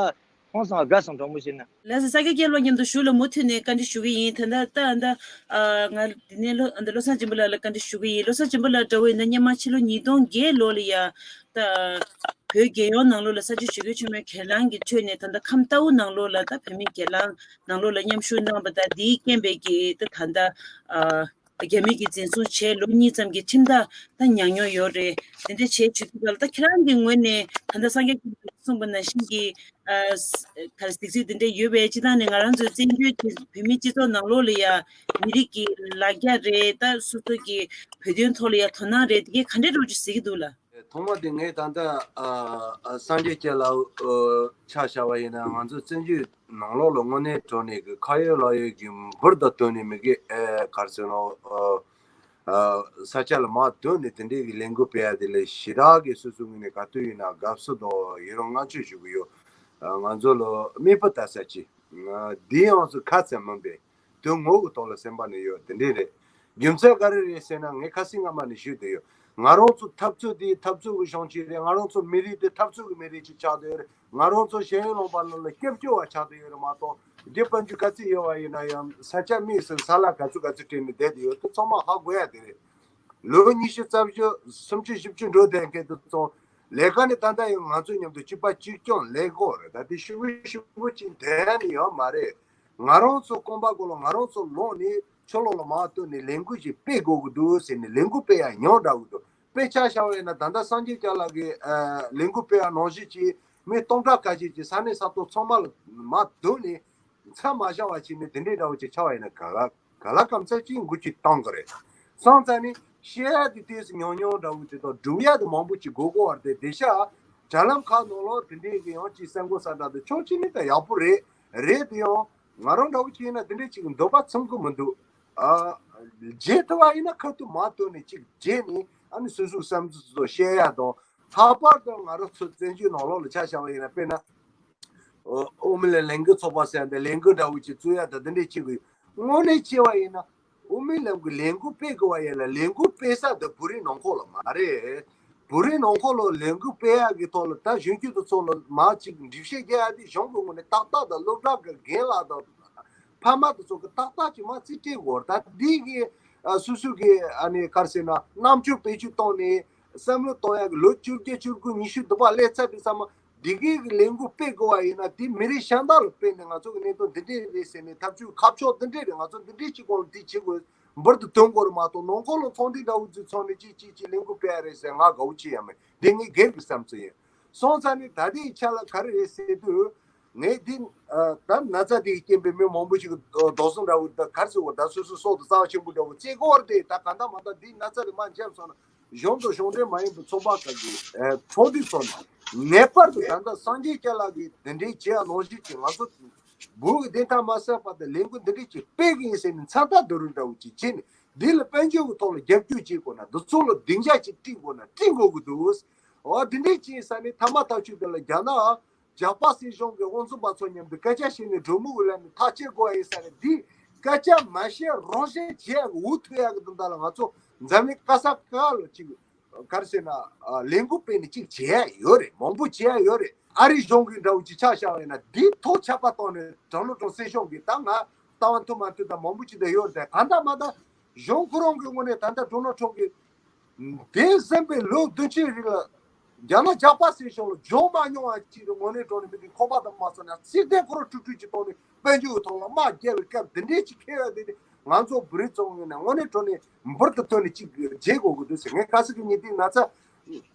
ཧང་སང་དགའ་སོང་། དྲང་པོ་བཤད་ན། ལགས་སོ། ས་དགེ་རྒྱལ་ལོ་མཉམ་དུ་ཞུ་ལ་མུ་མཐུད་ནས་བཀའ་འདྲི་ཞུ་གི་ཡིན། ད་ལྟ་ད་ལྟ་ཨ་ང་འདི་ནས་ལོ་འདི་བློ་བཟང་སྦྱིན་པ་ལགས་ལ་བཀའ་འདྲི་ཞུ་གི་ཡིན། བློ་བཟང་སྦྱིན་པ་ལགས་འདྲ་བོ་ཡིན་ན་སྔོན་མ་ཕྱི་ལོ་ཉིས་སྟོང་བརྒྱད་ལོ་ལ་ཡ་ད་བོད་རྒྱལ་ཡོངས་ནང་ལོགས་ལ་ས་བཅུ་ཞེ་དགུ་ཆེན་མོའི་གྱེན་ལངས་ཀྱི་ཁྲོད་ནས་ད་ལྟ་ཁམས་རྟའུ་ནང་ལོགས་ལ་ད་བོད་མིའི་གྱེན་ལངས་ནང་ལོགས་ལ་མཉམ་ཞུགས་གནང་བ་དང་། དེའི་རྐྱེན་པས་ཀྱི་ད་ད་ལྟ་ཨ་རྒྱ་མི་གིས་འཛིན་བཟུང་བྱས་ལོ་གཉིས་ཙམ་གྱི་ཁྲིམས་ཐག་ད་མྱངས་མྱོང་ཡོད་རེད། དེ་འདྲ་བྱས་བྱེད་དུས་ག་ལ་ད་ཁྱེད་རང་གི་ངོས་ནས་ད་ལྟ་སངས་རྒྱས་ཀྱིས་གསུངས་པ་ནང་བཞིན་གྱི་ཨ་ག་རེ་གཟིགས་ཚུལ་དེ་འདྲ་ཡོད་པས། སྤྱིར་བཏང་ནས་ང་རང་ཚོའི་བཙན་བྱོལ་གྱི་བོད་མིའི་སྤྱི་ཚོགས་ནང་ལོགས་ལ་ཡ་མི་རིགས་ཀྱི་ལ་རྒྱ་རེད། ད་སོ་སོ་གི་བོད་དོན་ཐོག་ལ་ཡ་དོ་སྣང་རེད། དེ་གས་ག་འདྲ་འདྲ་བོ་ཅིག་གཟིགས་ཀྱི་འདུག་ལགས། ཐོག་མ་དེ་ངས་ད་ལྟ་ཨ་ཨ་སངས་རྒྱས་སྐྱབས་ལགས་ཨ་ཆ་བཞག་པ་ཡིན་ན་ང་ཚོ་བཙན་བྱོལ་ནང་ལོགས་ལ་དངོས་གནས་དྲང་གནས་ཀྱི་ཁ་ཡོད་ལག་ཡོད་ཀྱི་འབུར་དང་བསྟུན་ནས་མི་དགེ་ཨེ་ག་རེ་ཟེར་ནོ་ཨ་ཨ་ས་ཆ་ལ་མར་བསྡུས་ནས་དེ་འདྲའི་གི་ལས་འགུལ་སྤེལ་ཡ་དེ་ལ་ཞེ་དྲག་གི་སོ་སོའི་ངོས་ནས་ག་དུས་ཡིན་ན་དགའ་བསུ་དང་ཡི་རང་བསྔགས་བརྗོད་ཞུ་གི་ཡོད། ཨ་ང་ཚོ་ལ་མིག་དཔེ་ལྟ་ས་ཅིག་ཨ་འདི་ཡང་ཚོ་ཁ་ཙམ་མིན་པས། དོན་དངོས་ཀྱི་ཐོག་ལ་སེམས་པ་ནས་ཡོད། དེ་འདྲས་རེད། རྒྱུ་མཚན་ག་རེ་རེད་ཟེར་ན་ངས་ཁ་སང་སྔ་མ་ནས་ཞུས་བསྡད་ཡོད། ང་རང་ཚོ་འཐབ་རྩོད་དེ་འཐབ་རྩོད་ཀྱི་གཞོན་སྐྱེས་རེད། ང་རང་ཚོ་མི་རིགས་དེ་འཐབ་རྩོད་ཀྱི་མི་རིགས་ཅིག་ཆགས་བསྡད་ཡོད་རེད། ང་རང་ཚོ་ཤེས་ཡོན་ལུང་པ་ནང་ལ་སྐྱབས་བཅོལ་བ་ཆགས་བསྡད་ཡོད་རེད་མ་གཏོགས། རྒྱུ་དཔལ་འབྱོར་ག་ཚོད་ཡོད་པ་ཡིན་ན་ཡང་ས་ཆ་དམིགས་སུ་ས་ལ་ག་ཚོད་ག་ཚོད་སྤྲད་ནས་བསྡད་བསྡད་ཡོད་དེ་ཚང་མ་ཧ་གོ་ཡ་དེ་རེད། ལོ་ཉི་ཤུ་རྩ་བཞི་སུམ་ཅུ་བཞི་བཅུ་འགྲོ་བསྡད་མཁན་དེ་ཚོ་ལས་ཀ་ནི་ད་ལྟ་ཡང་ང་ཚོ་མཉམ་དུ་གཅིག་པ་གཅིག་རྐྱང་ལས་ཀ་རེད། ད་དེ་ཞུ་བོ་ཞུ་བོ་ཅིག་འདོན་ནི་ཡོད་མ་རེད། ང་རང་ཚོ་རྐང་པ་སྒོ་ལ་ང་རང་ཚོ་ལངས་ནས་ཕྱི་ལོགས་ལ་མར་བཏོན་ནས་ལས་འགུལ་ཞིག་སྤེལ་དགོས་ཀྱི་འདུག་ཟེར་ནས་ལས་འགུལ་སྤེལ་ཡ་ཉམས་འདྲ་བོ་འདུག་དཔེ་ཆ་བཞག་པ་ཡིན་ན་ད་ལྟ་སངས་རྒྱས་སྐྱབས་ལགས་ཀྱིས་ཨ་ལས་འགུལ་སྤེལ་ཡ་ནང་བཞིན་གྱིས་མི་སྟོང་ཕྲག་ཁ་ཤས་ཀྱིས་ས་གནས་ས་ཐོག་ཚང་མ་ལ་མར་བསྡུས་ནས་མཚམས་མ་བཞག་པ་བྱས་ནས་དེ་འདྲའི་འདྲ་བོ་ཅིག་ཆགས་པ་ཡིན་ན་ག་ལ་ག་ལ་སྐམ་ཚད་ཅིག་འགུལ་སྐྱོད་གཏོང་གི་རེད། སོང་ཙང་ནི་བཤད་ཡ་དེ་ཏོག་ཙམ་ཉུང་ཉུང་འདྲ་བོ་དེ་དང་སྒྲུབ་ཡ་དེ་མང་པོ་ཅིག་དགོས་ཀྱི་ཡོད་རེད་དེ། དེང་སང་དྲ་ལམ་ཁག་ནང་ལོགས་དེ་འདྲའི་གི་ཡང་ཅིག་གསར་འགོད་གསལ་བསྒྲགས་དེ་ཕྱོགས་གཅིག་ནས་ད་ཡག་པོ་རེད། རེད་དེ་ཡང་ང་རང་འདྲ་བོ་ཅིག་ཡིན་ན་དེ་འདྲའི་ཅིག་འདོད་པ་ཚིམ་གི་མི་འདུག་ཨ། བརྗེད་ཐུབ་པ་ཡིན་ན་ཁ་ཐུག་མར་བཏོན་ནས་ཅིག་བརྗེད་ནས་ཨ་ནི་སོ་སོའི་བསམ་ཚུལ་ཚོ་བཤད་ཡ་དང་། ལྷག་པར་དུ་ང་རང་ཚོ་བཙན་བྱོལ་ནང་ལོགས་ལ་ཆ་བཞག་པ་ཡིན་ན། དཔེར་ན། ཨོ་དབུ་མའི་ལམ་ལས་འགུལ་ཚོགས་པ་ཟེར་ཡ་འདི་ལས་འགུལ་འདྲ་བོ་ཅིག་བཙུགས་ཡ་དང་འདི་འདྲས་བྱེད་དགོས། དངོས་གནས་བྱས་པ་ཡིན་ན་དབུ་མའི་ལམ་གྱི་ལས་འགུལ་སྤེལ་དགོས་པ་ཡིན་ལ་ལས་འགུལ་སྤེལ་ས་འདི་བོད་རིགས་ནང་ཁོག་ལ་མ་རེད། བོད་རིགས་ནང་ཁོག་ལ་ལས་འགུལ་སྤེལ་ཡ་གི་ཐོག་ལ་ད་གཞོན་སྐྱེས་དེ་ཚོ་ལ་མར་ཅིག་འགྲེལ་བཤད་རྒྱག་ཡ་དེ་གཞུང་གི་ངོས་ནས་ཏག་ཏག་དང་སློབ་གྲྭ་གི་རྒན་ལགས་དང་ཕ་མ་དེ་ཚོ་གི་ཏག་ཏག་ཅིག་མར་རྩིས་སྤྲད་དགོས། ད་འདི་གི་ཨ་སོ་སོ་གི་ཨ་ནི་ག་རེ་ཟེར་ན་རྣམ་དཔྱོད་བེད་སྤྱོད་བཏང་ནས་བསམ་བློ་གཏོང་ཡ་གི་ལོ་བཅོ་བརྒྱད་བཅུ་དགུ་ཉི་ཤུ་དུ་པ་སླེབས་ཚར་དུས་ཙམ་པ། འདི་གའི་གི་ལས་འགུལ་སྤེལ་དགོས་པ་ཡིན་ན་དེ་མི་རིགས་གཞན་དག་ལ་སྤེལ་ནས་ང་ཚོ་གི་གནད་དོན་འདི་འདྲས་རེད་ཟེར་ནས་ཐབས་ཇུས་ཁ་ཕྱོགས་འདི་འདྲས་རེད། ང་ཚོ་འདི་འདྲས་ཅིག་སྒང་ལ་འདི་བྱེད་དགོས། འབུར་དུ་ཐོན་དགོས་རེད་མ་གཏོགས་ནང་ཁོག་ལ་ཚོགས་འདུ་འདྲ་བོ་ཅིག་ཚོགས་ནས་ཅིག་ཅིག་ཅིག་ལས་འགུལ་སྤེལ་ཡ་རེད་ཟེར་ང་དགའ་བོ་ཅིག་ཡང་མེད། འདི་ངའི་སྒེར་གྱི་བསམ་ཚུལ་ཡིན། སོང་ཙང་ནི་ད་ལྟའི་ཆ་ལ་ག་རེ་རེད་ཟེར་དུས། ངས་འདི་ད་ན་ཚ་དེ་གི་རྐྱེན་པས་མི་མང་པོ་ཞིག་གི་རྡོག་རྡོག་སོང་འདྲ་བོ་ད་ག་རེ་ཟེར་བ་ད་སོ་སོ་སྲོག་དང་རྩ་བ་ཆེན་པོ་འདྲ་བོ་རྩེད་དགོས་རེད་དེ། ད་ག་འདྲ་མ་འདྲ་འདི་ན་ཚ་རེད་མ་འཇམ་སོང་ན། གཞུང་དང་གཞུང་འབྲེལ་མ་ཡིན་པའི་ཚོགས་པ་ཁག་གིས་ཚོགས་འདུ་ཚོགས་ནས་ངེས་པར་དུ་ད་ལྟ་སངས་རྒྱས་སྐྱབས་ལགས་ཀྱིས་དེ་འདྲའི་བྱེད་ཡ་ནང་བཞིན་གྱི་ང་ཚོ་བོད་ཀྱི་བདེན་མཐའ་མ་གསལ་བར་དུ་ལས་འགུལ་འདི་འདྲའི་ཅིག་སྤེལ་གི་ཡིན་ཟེར་ནས་མཚན་རྟགས་བསྡུ་རུབ་འདྲ་བོ་ཅིག་བྱས་ནས་འདི་ལ་དཔལ་འབྱོར་གྱི་ཐོག་ལ་རྒྱབ་སྐྱོར་བྱེད་དགོས་ན་འདི་ཚོ་ལ་སྡིངས་ཆ་ཅིག་སྤྲད་དགོས་ན་སྤྲད་དགོས་ཀྱི་འདུག་འོ་དེ་འདྲའི་ཅིག་ཡིན་ས་ནས་མཐའ་མ་ཐག་ཆོད་དེ་ལ་རྒྱ་ནག་ཇག་པ་སྲིད་གཞུང་གི་དབང་འཛིན་པ་ཚོ་མཉམ་དུ་སྐད་ཆ་བཤད་ནས་གྲོས་མོལ་གྱི་ལམ་ནས་ཐག་གཅོད་དགོས་པ་ཡིན་ས་ནས་འདི་སྐད་ཆ་མ་བཤད་རང་བཤད་བྱེད་ཡག་འུ་ཐུག་ཡག་གི་དོན་དག་ལ་ང་ཚོ་འཛམ་གླིང་ག་ས་ག་ལ་ཅིག་ག་རེ་ཟེར་ན་ལས་འགུལ་སྤེལ་ནས་ཅིག་བྱེད་ཡག་ཡོད་རེད། མང་པོ་བྱེད་ཡག་ཡོད་རེད། ཨ་རིའི་གཞུང་གི་འདྲ་བོ་ཅིག་ཆ་བཞག་པ་ཡིན་ན་འདི་ཐོག་ཆད་པ་བཏང་ནས་ཌོ་ནལ་ཊམ་སྲིད་གཞུང་གིས་ད་ང་ལྟ་བ་མཐུན་མ་མཐུན་དང་མང་པོ་ཅིག་ད་ཡོད་རེད། དེ་གང་ལྟར་མ་ད་གཞུང་ཁོ་རང་གི་ངོས་ནས་ད་ལྟ་ཌོ་ནལ་ཊམ་གིས། དེ་ཟིན་པའི་ལོ་བདུན་ཅུའི་རིང་ལ་རྒྱ་ནག་ཇག་པ་སྲིད་གཞུང་ལ་འཇོག་མ་མྱོང་བ་ཅིག་གི་ངོས་ནས་འགྲོ་ནས་མི་དེ་ཁོག་པ་དང་མ་སོང་ན་ཚིག་དོན་ཁོ་རང་དཀྲུག་དཀྲུག་ཅིག་གཏོང་ནས་དཔལ་འབྱོར་གྱི་ཐོག་ལ་དམག་རྒྱག་པའི་སྐབས་འདི་འདྲས་ཅིག་འཁེལ་བ་དེ་ནི་ང་ཚོ་བོད་རིགས་ཚོ་ངོས་ནས་དངོས་གནས་དྲང་གནས་འབུར་དུ་ཐོན་ནས་ཅིག་བརྗེད་དགོས་ཀྱི་འདུག་ཟེར། ངས་ག་ས་གི་ཉིན་དེ་ན་ཚ་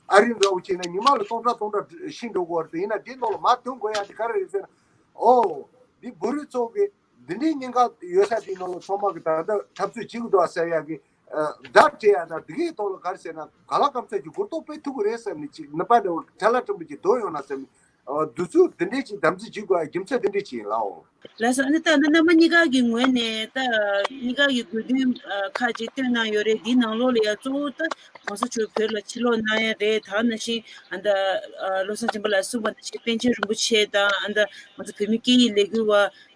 ཨ་རི་འདྲ་བོ་བྱས་ན་ཉི་མ་ལ་སྟོང་ཕྲག་སྟོང་ཕྲག་ཤི་འགྲོ་གི་ཡོད་རེད། དེ་ཡིན་ན་དེ་ནང་ལ་མར་ཐོན་དགོས་ཡ་དེ་ག་རེ་རེད་ཟེར་ན། ཨོ། འདི་བོད་རིགས་ཚོ་གི་འདི་འདྲའི་ཉེན་ཁ་ཡོད་ས་དེའི་ནང་ལ་ཚང་མ་གི་ད་ལྟ་འཐབ་རྩོད་བྱེད་ཀྱི་འདུག་ཟེར་ཡ་གི་བརྡ་སྤྲད་ཡ་དང་། འདི་གའི་ཐོག་ལ་ག་རེ་ཟེར་ན་ག་ལ་སྐམ་ཚད་ཀྱི་གོ་རྟོགས་སྤེལ་ཐུབ་ཀྱི་རེད་བསམ་ནས་ཅིག་ནུས་པ་འདྲ་བོ་ཁྲ་ལ་ཕྲན་བུ་ཅིག་འདོན་ཡོང་ན་བསམ་ནས། འདི་ཚོ་འདི་འདྲས་ཅིག་དམ་འཛིན་བྱེད་དགོས་ཡ་རྒྱུ་མཚན་འདི་འདྲས་ཅིག་ཡིན་ལགས། ལགས་སོ། ཨ་ནི་ད་ཨ་ནི་རྣམ་པ་གཉིས་ཀ་གི་ངོས་ནས་ད་གཉིས་ཀ་གི་དགོས་འདུན་ཁག་ཅིག་བཏོན་གནང་ཡོད་རེད། འདིའི་ནང་ལོགས་ལ་ཡ་གཙོ་བོ་ད་གོང་ས་མཆོག་བོད་ལ་ཕྱིར་ལོག་གནང་ཡ་རེད། ད་ནང་བཞིན་ཨ་ད་བློ་བཟང་སེང་གེ་ལགས་གསུངས་པ་ནང་བཞིན་པཎ་ཆེན་རིན་པོ་ཆེ་དང་ཨ་ད་ང་ཚོ་བོད་མི་སྐད་ཡིག་ལས་འགུལ་བ་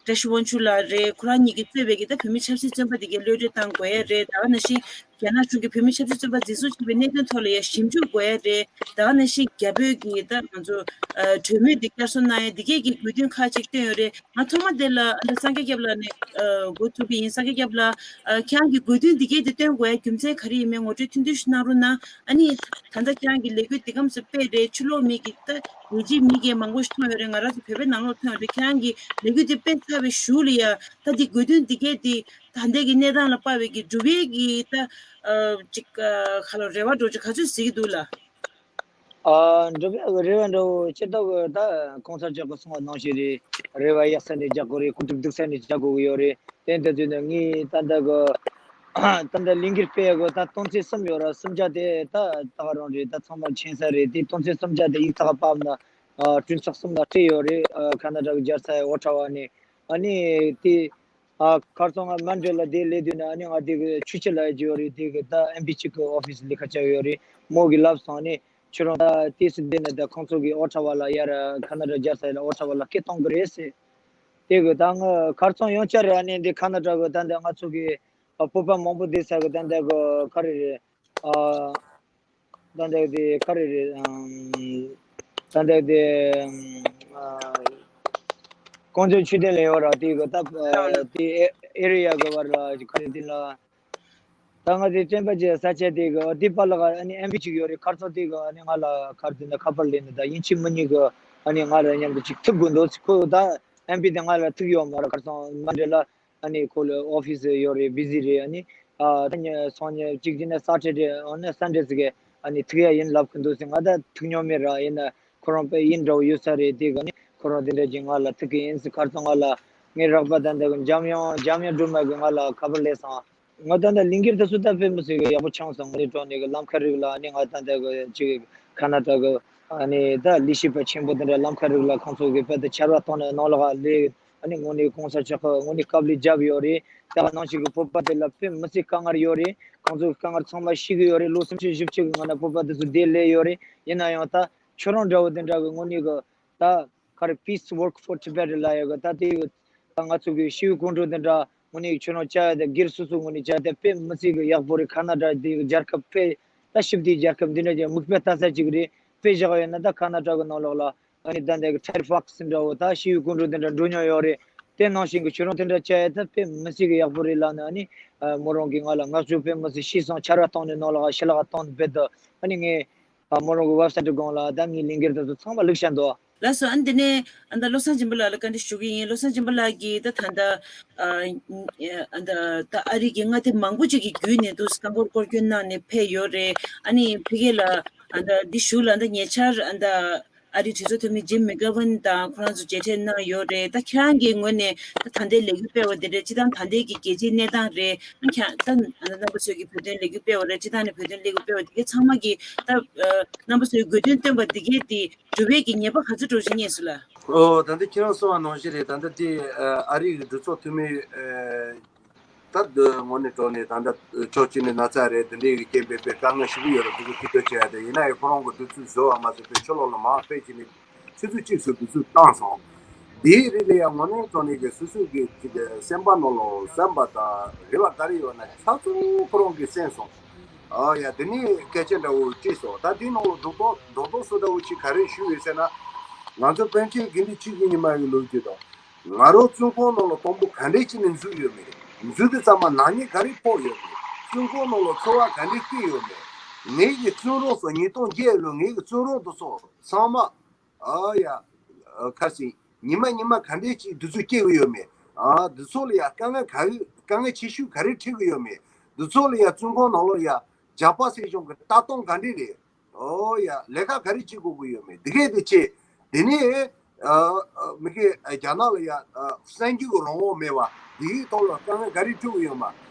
བཀྲ་ཤིས་དབང་ཕྱུག་ལགས་རེད། ཁོ་རང་གཉིས་ཀྱིས་གཙོས་པའི་གི་ད་བོད་མི་ཆབ་སྲིད་བཙོན་པ་དེ་གའི་གློད་གྲོལ་གཏང་དགོས་ཡ་རེད། ད་ག་ནང་བཞིན་རྒྱ་ནག་གཞུང་གིས་བོད་མི་ཆབ་སྲིད་བཙོན་པ་འཛིན་བཟུང་བྱས་པའི་གནད་དོན་ཐོག་ལ་ཡ་ཞིབ་འཇུག་དགོས་ཡ་རེད། ད་ག་ནང་བཞིན་རྒྱ་བོད་ཀྱི་ད་ང་ཚོ་ཨ་གྲོས་མོལ་དེ་བསྐྱར་གསོ་གནང་ཡ་འདི་གས་ཀྱི་དགོས་འདུན་ཁག་ཅིག་བཏོན་ཡོད་རེད། ང་ཐོག་མ་དེ་ལ་ཨ་ད་སངས་རྒྱས་སྐྱབས་ལགས་ནས་ཨ་འགོ་ཚུགས་ཀྱི་ཡིན། སངས་རྒྱས་སྐྱབས་ལགས་ཨ་ཁྱེད་རང་གི་དགོས་འདུན་འདི་གས་དེ་བཏོན་དགོས་ཡ་རྒྱུ་མཚན་ག་རེ་ཡིན་མིན་ངོ་སྤྲོད་ཐུང་ཐུང་ཞིག་གནང་རོགས་གནང་། ཨ་ནི་ད་ལྟ་ཁྱེད་རང་གི་ལས་འགུལ་འདི་གམ་སུ་སྤེལ་རེད། ཕྱི་ལོགས་མི་གི་ད་རྒྱལ་སྤྱིའི་མི་གི་མང་པོ་ཞིག་མཐོང་ཡོད་རེད། ང་རང་ཚོ་བོད་པའི་ནང་ལོགས་མཐོང་ཡོད་རེད། ཁྱེད་རང་གི་ལས་འགུལ་འདི་སྤེལ་ཚར་བའི་གཞུག་ལ་ཡ་ད་འདི་དགོས་འདུན་འདི་གས་དེ་ད་ལྟའི་གི་གནས་སྟངས་ལ་དཔག་པའི་གི་སྒྲུབ་ཡས་ཀྱི་ད་ཨ་ཅིག་ཨ་ཁ་ལོ་རེ་བ་འདྲ་བོ་ཅིག་ག་ཚོད་གཟིགས་ཀྱི་འདུག་ལགས། ཨ་འགྲུབ་ཡས་ཀྱི་རེ་བ་འདྲ་བོ་ཇི་ལྟར་གི་ད་གོང་ས་མཆོག་གིས་གསུངས་པ་ནང་བཞིན་རེད། རེ་བ་ཡག་ས་ནས་རྒྱག་དགོས་རེད། གོ་སྒྲིག་སྡུག་ས་ནས་རྒྱག་དགོས་ཀྱི་ཡོད་རེད། དེ་འདྲ་དུས་ནས་ངས་ད་ལྟ་གི་ད་ལྟ་ལས་འགུལ་སྤེལ་ཡག་གི་ད་དོན་ཚན་གསུམ་ཡོད་ར། གསུམ་ཆ་དེ་ད་ད་ག་རང་རེད། ད་ཚང་མ་མཁྱེན་གསལ་རེད། དེ་དོན་ཚན་གསུམ་ཆ་དེ་ཡིག་ཚགས་ཕབ་ན་ཨ་སྤྲིན་ཚོགས་གསུམ་ལ་སྤྲད་ཡོད་རེད། ཨ་ཁ་ན་ཌ་གི་རྒྱལ་ས་ཨོ་ཊ་ཝ་ནས། ཨ་ནི་དེ་ཨ་ཁར་སང་ང་མན་ཌེ་ལ་དེ་སླེབས་དུས་ན་ཨ་ནི་ང་དེ་གི་ཆུ་ཆུ་ལ་ཡ་ཅིག་ཡོད་རེད། དེ་གི་ད་ཨེམ་པི་གཅིག་གི་ཨོ་ཕི་སི་ལས་ཀ་བྱ་ཡོད་རེད། མོ་གི་ལབ་སོང་ནས་ཁྱོད་རང་ད་དེ་སུ་དེ་ནས་ད་ཁོང་ཚོ་གི་ཨོ་ཊ་ཝ་ལ་ཡར་ཁ་ན་ཌ་རྒྱལ་ས་ལ་ཨོ་ཊ་ཝ་ལ་སྐད་གཏོང་གི་རེད་ཟེར། དེ་གི་ད་ང་ཁར་སང་ཡང་བསྐྱར་ཨ་ནི་འདི་ཁ་ན་ཌ་གི་ད་འདི་ང་ཚོ་གི་ཨ་བོད་པ་མང་པོ་བསྡད་ས་གི་ད་འདི་གི་ག་རེ་རེད། ཨ་ད་འདི་གི་དེ་ག་རེ་རེད། ཨམ་ད་འདི་གི་དེ་ཨམ་ཨ་ཀོང་ཇོ་ཆོས་ལྡན་ལ་ཡོད་ར། དེ་གི་ད་ཨ་དེ་ཨེ་རི་ཡ་གི་བར་ལ་ག་རེ་དེ་ལ། ད་ང་ཚོའི་སྤྲིན་པ་ཅན་ས་ཆ་དེ་གི་དེ་པ་ལ་ག་ཨ་ནི་ཨེམ་པི་གཅིག་ཡོད་རེད། ཁར་སང་དེ་གི་ཨ་ནི་ང་ལ་ཁར་དེ་ན་ཁ་པར་ལེན་ནས་ད་ཡིན་གཅིག་མིན་གཉིས་གི་ཨ་ནི་ང་ལ་མཉམ་དུ་ཅིག་ཐུག་དགོས་འདུག་ཟེར། ཁོ་ད་ ཨེམ་པི་དེ་ང་ལ་ཐུག་ཡོད་མ་རེད། ཁར་སང་མ་འདྲེ་ལ་ཨ་ནི་ཁོ་ལ་ཨོ་ཕི་སི་ཡོད་རེད། བི་ཟི་རེད། ཨ་ནི་ཨ་ད་ཉི་སང་ཉིན་གཅིག་བྱས་ན་སེ་ཊར་ཌེ་ཨ་ནི་སན་ཌེ་ཟིག་གི་ཨ་ནི་ཐུག་ཡ་ཡིན་ལབ་གི་འདུག་ཟེར། ང་ད་ཐུག་མྱོང་མེད་ར། ཡིན་ན་ཁོ་རང་དཔེ་ཡིན་འདྲ་བོ་ཡོད་ས་རེད། དེ་ག་ནི་ཁོ་རང་དེ་འདྲ་ཅིག་ང་ལ་ཐུག་གི་ཡིན་ཟེར། ཁར་སང་ང་ལ་ངའི་རོགས་པ་ད་འདི་གི་འཇམ་དབྱངས་འཇམ་དབྱངས་སྒྲོལ་མ་གི་ང་ལ་ཁ་པར་སླེབས་སོང་། ང་ད་ལྟ་ལས་འགུལ་དེ་ཚོ་ད་དཔེ་མི་སྲིད་གི་ཡག་པོ་བྱུང་སོང་། ངས་དྲང་གནས་གི་ལམ་ཁ་རིག་ལ་ཨ་ནི་ང་ད་ལྟ་གི་ཅིག་ཁ་ན་ཌ་གི་ཨ་ནི་ད་ལས་བྱེད་པ་ཆེན་པོ་དེ་འདྲ་ལམ་ཁ་རིག་ལ་ཁོང་ཚོ་གི་དཔེ་དེ་ཕྱར་བ་བཏང་ནས་ནང་ལོགས་ལ་ཨ་ནི་དངོས་གནས་གོང་ས་མཆོག་གི་དངོས་གནས་དཀའ་ལས་བརྒྱབ་ཡོད་རེད། ད་ནང་བཞིན་གི་བོད་པ་དེ་ལ་དཔེ་མི་སྲིད་དཀའ་ངལ་ཡོད་རེད། ཁོང་ཚོ་གི་དཀའ་ངལ་ཚང་མ་ཤེས་གི་ཡོད་རེད། ལོ་སུམ་ཅུ་བཞི་བཅུ་གི་སྔོན་ན་བོད་པ་དེ་ཚོ་བསྡད་སླེབས་ཡོད་རེད། ཡིན་ན་ཡང་ད་ཁྱོད་རང་འདྲ་བོ་དེ་འདྲ་གི་དངོས་གནས་གི་ད་ག་རེ་Peace Work for Tibet ལ་ཡོད་གི། ད་དེ་ད་ང་ཚོ་གི་ཤེས་ཡོན་སྐུ་མགྲོན་དེ་འདྲ་དངོས་གནས་ཁྱོད་རང་བཅར་ཡ་དེ་སྒེར་སོ་སོ་ངོས་ནས་བཅར་ཡ་དེ་དཔེ་མི་སྲིད་གི་ཡག་པོ་རེད། ཁ་ན་ཌ་དེ་གི་རྒྱལ་ཁབ་དཔེ་ད་ཞི་བདེའི་རྒྱལ་ཁབ་འདི་འདྲ་ཅིག་མིག་དཔེ་ལྟ་ས་ཅིག་རེད། དཔེ་བཞག་ཡོད་ན་ད་ཁ་ན་ཌ་གི་ནང་ལོགས་ལ་ཨ་ནི་ད་འདི་གི་ཊེ་ཌི་ཕོག་སི་འདྲ་བོ་ད་ཤེས་ཡོན་སྐུ་མགྲོན་དེ་འདྲ་འགྲོ་མྱོང་ཡོད་རེད། དེ་ནང་བཞིན་གི་ཁྱོད་རང་དེ་འདྲ་བཅར་ཡ་ད་དཔེ་མི་སྲིད་གི་ཡག་པོ་རེད་ལབ་ནས་ཨ་ནི་མོ་རང་གིས་ང་ལ་བསྔགས་བརྗོད་དཔེ་མི་སྲིད་ཤེས་སོང་། ཕྱར་བ་བཏང་ནས་ནང་ལོགས་ལ་ཞལ་ལག་བཏང་ནས་དཔེ་ད་ཨ་ནི་ངས་ཨ་མོ་རང་གི་ཝེབ་སའིཊ་སྒང་ལ་ད་ངའི་ལས་འགུལ་དེ་ཚོ་ཚང་མ་བླུགས་བཞག་འདུག། ལགས་སོ། ཨ་ནི་དེ་ནས་ཨ་ད་བློ་བཟང་སྦྱིན་པ་ལགས་ལ་བཀའ་འདྲི་ཞུ་གི་ཡིན། བློ་བཟང་སྦྱིན་པ་ལགས་ཀྱིས་ད་ད་ལྟ་ཨ་ཨ་ད་ད་ཨ་རི་གི་མངའ་སྡེ་མང་པོ་ཅིག་གི་བརྒྱུད་ནས་འདུག་སེ་རྐང་འཁོར་སྐོར་སྐྱོད་གནང་ནས་ཕེབས་ཡོད་རེད། ཨ་ནི་ཕ་གི་ལ་ཨ་ད་འདི་གཞུག་ལ་ཨ་ད་ཉེ་ཆར་ཨ་ད་ཨ་རིའི་གྲོས་ཚོགས་འཐུས་མི་ཇིམ་མེག་གྷ་ཝན་དང་ཁོ་རང་ཚོ་མཇལ་འཕྲད་གནང་ཡོད་རེད། ད་ཁྱེད་རང་གི་ངོས་ནས་ད་ད་ལྟའི་ལས་འགུལ་སྤེལ་བ་དེ་རེད། སྤྱིར་བཏང་ད་ལྟའི་གི་རྒྱལ་སྤྱིའི་གནས་སྟངས་རེད། ཨ་ཁྱེད་ད་ཨ་ད་རྣམ་པ་ཚོས་ཀྱི་བོད་དོན་ལས་འགུལ་སྤེལ་བ་རེད། སྤྱིར་བཏང་ནས་བོད་དོན་ལས་འགུལ་སྤེལ་བ་དེ་གའི་ཚང་མ་གི་ད་ཨ་རྣམ་པ་ཚོའི་དགོས་འདུན་བཏོན་པ་དེ་གའི་དེ་འགྲུབ་པའི་གི་ངེས་པ་ག་ཚོད་འདྲ་བོ་ཞིག་རྙེད་སོང་ལགས། ཨོ། ད་ལྟ་ཁྱེད་རང་གསུངས་པ་ནང་བཞིན་རེད། ད་ལྟ་དེ་ཨ་རི་གི་གྲོས་ཚོགས་འཐུས་མི་ཨ་ད་དུ་དངོས་གནས་དྲང་གནས་ད་ལྟ་ཕྱོགས་གཅིག་ནས་ན་ཚ་རེད། དེ་འདྲའི་གི་རྐྱེན་པས་དཔེ་དཀའ་ངལ་ཞེ་པོ་ཡོད་རེད། དེ་ཚོ་ཐུགས་ཁུར་བྱེད་ཡ་དེ་ཡིན་ན་ཡང་ཁོ་རང་གི་དུས་ཚོད་བཟོ་བ་མ་ཟད་པའི་ཕྱི་ལོགས་ལ་མར་ཕེབས་བྱས་ནས་ཆུ་ཚོད་གཅིག་ཙམ་དུས་ཚོད་བཏང་སོང་། དེའི་རིང་ལ་ཡང་དངོས་གནས་དྲང་གནས་ཀྱི་སོ་སོའི་གི་ཅིག་གི་སེམས་པ་ནང་ལ་བསམ་པ་དང་རེ་བ་ག་རེ་ཡོད་ན་ཆ་ཚང་ཁོ་རང་གིས་གསན་སོང་། ཨ་ཡ་དེ་ནས་སྐད་ཆ་འདྲ་བོ་དྲིས་སོང་། ད་དེའི་ནང་ལ་རྡོག་རྡོག་རྡོག་རྡོག་སོ་འདྲ་བོ་ཅིག་ག་རེ་ཞུས་ཡོད་ཟེར་ན། ང་ཚོ་པཎ་ཆེན་དགེ་འདུན་ཆོས་ཀྱི་ཉི་མ་ཡི་ལོ་རྒྱུས་དང་། ང་རང་བཙོན་ཁང་ནང་ལ་དང་པོ་ག་འདྲས་ཅིག་ནས་འཛུལ་ཡོད་མེད། འཛུལ་དུས་ཙམ་པ་ནག་ཉེས་ག་རེ་ཕོག་ཡོད་མེད། བཙོན་ཁང་ནང་ལ་འཚོ་བ་ག་འདྲས་སྐྱེལ་ཡོད་མེད། ངེད་ཀྱི་བཙོན་རོགས་སུ་ཉིས་སྟོང་བརྒྱད་ལོ་ངེད་ཀྱི་བཙོན་རོགས་དེ་ཚོ་ཚང་མ། ཨ་ཡ། ཨ་ཁ་སང་ཉི་མ་ཉི་མ་ག་འདྲས་ཅིག་དུས་ཚོད་སྐྱེལ་གི་ཡོད་མེད། ཨ་འདི་ཚོ་ལ་ཡ་དཀའ་ངལ་ག་དཀའ་ངལ་ཆེ་ཤོས་ག་རེ་འཕྲད་གི་ཡོད་མེད། འདི་ཚོ་ལ་ཡ་བཙོན་ཁང་ནང་ལ་ཡ་ཇག་པ་སྲིད་གཞུང་གི་ལྟ་སྟངས་ག་འདྲས་རེད། ཨོ་ཡ་ལས་ཀ་ག་རེ་བྱེད་དགོས་གི་ཡོད་མེད་འདི་གས་དེ་བྱེད། དེ་ནས་ཨ་ཨ་མི་གི་རྒྱ་ནག་ལ་ཡ་ཨ་གསར་འགྱུར་གི་རང་དབང་མེད་པ་འདིའི་ཐོག་ལ་དཀའ་ངལ་ག་རེ་འཕྲད་གི་ཡོད་མ།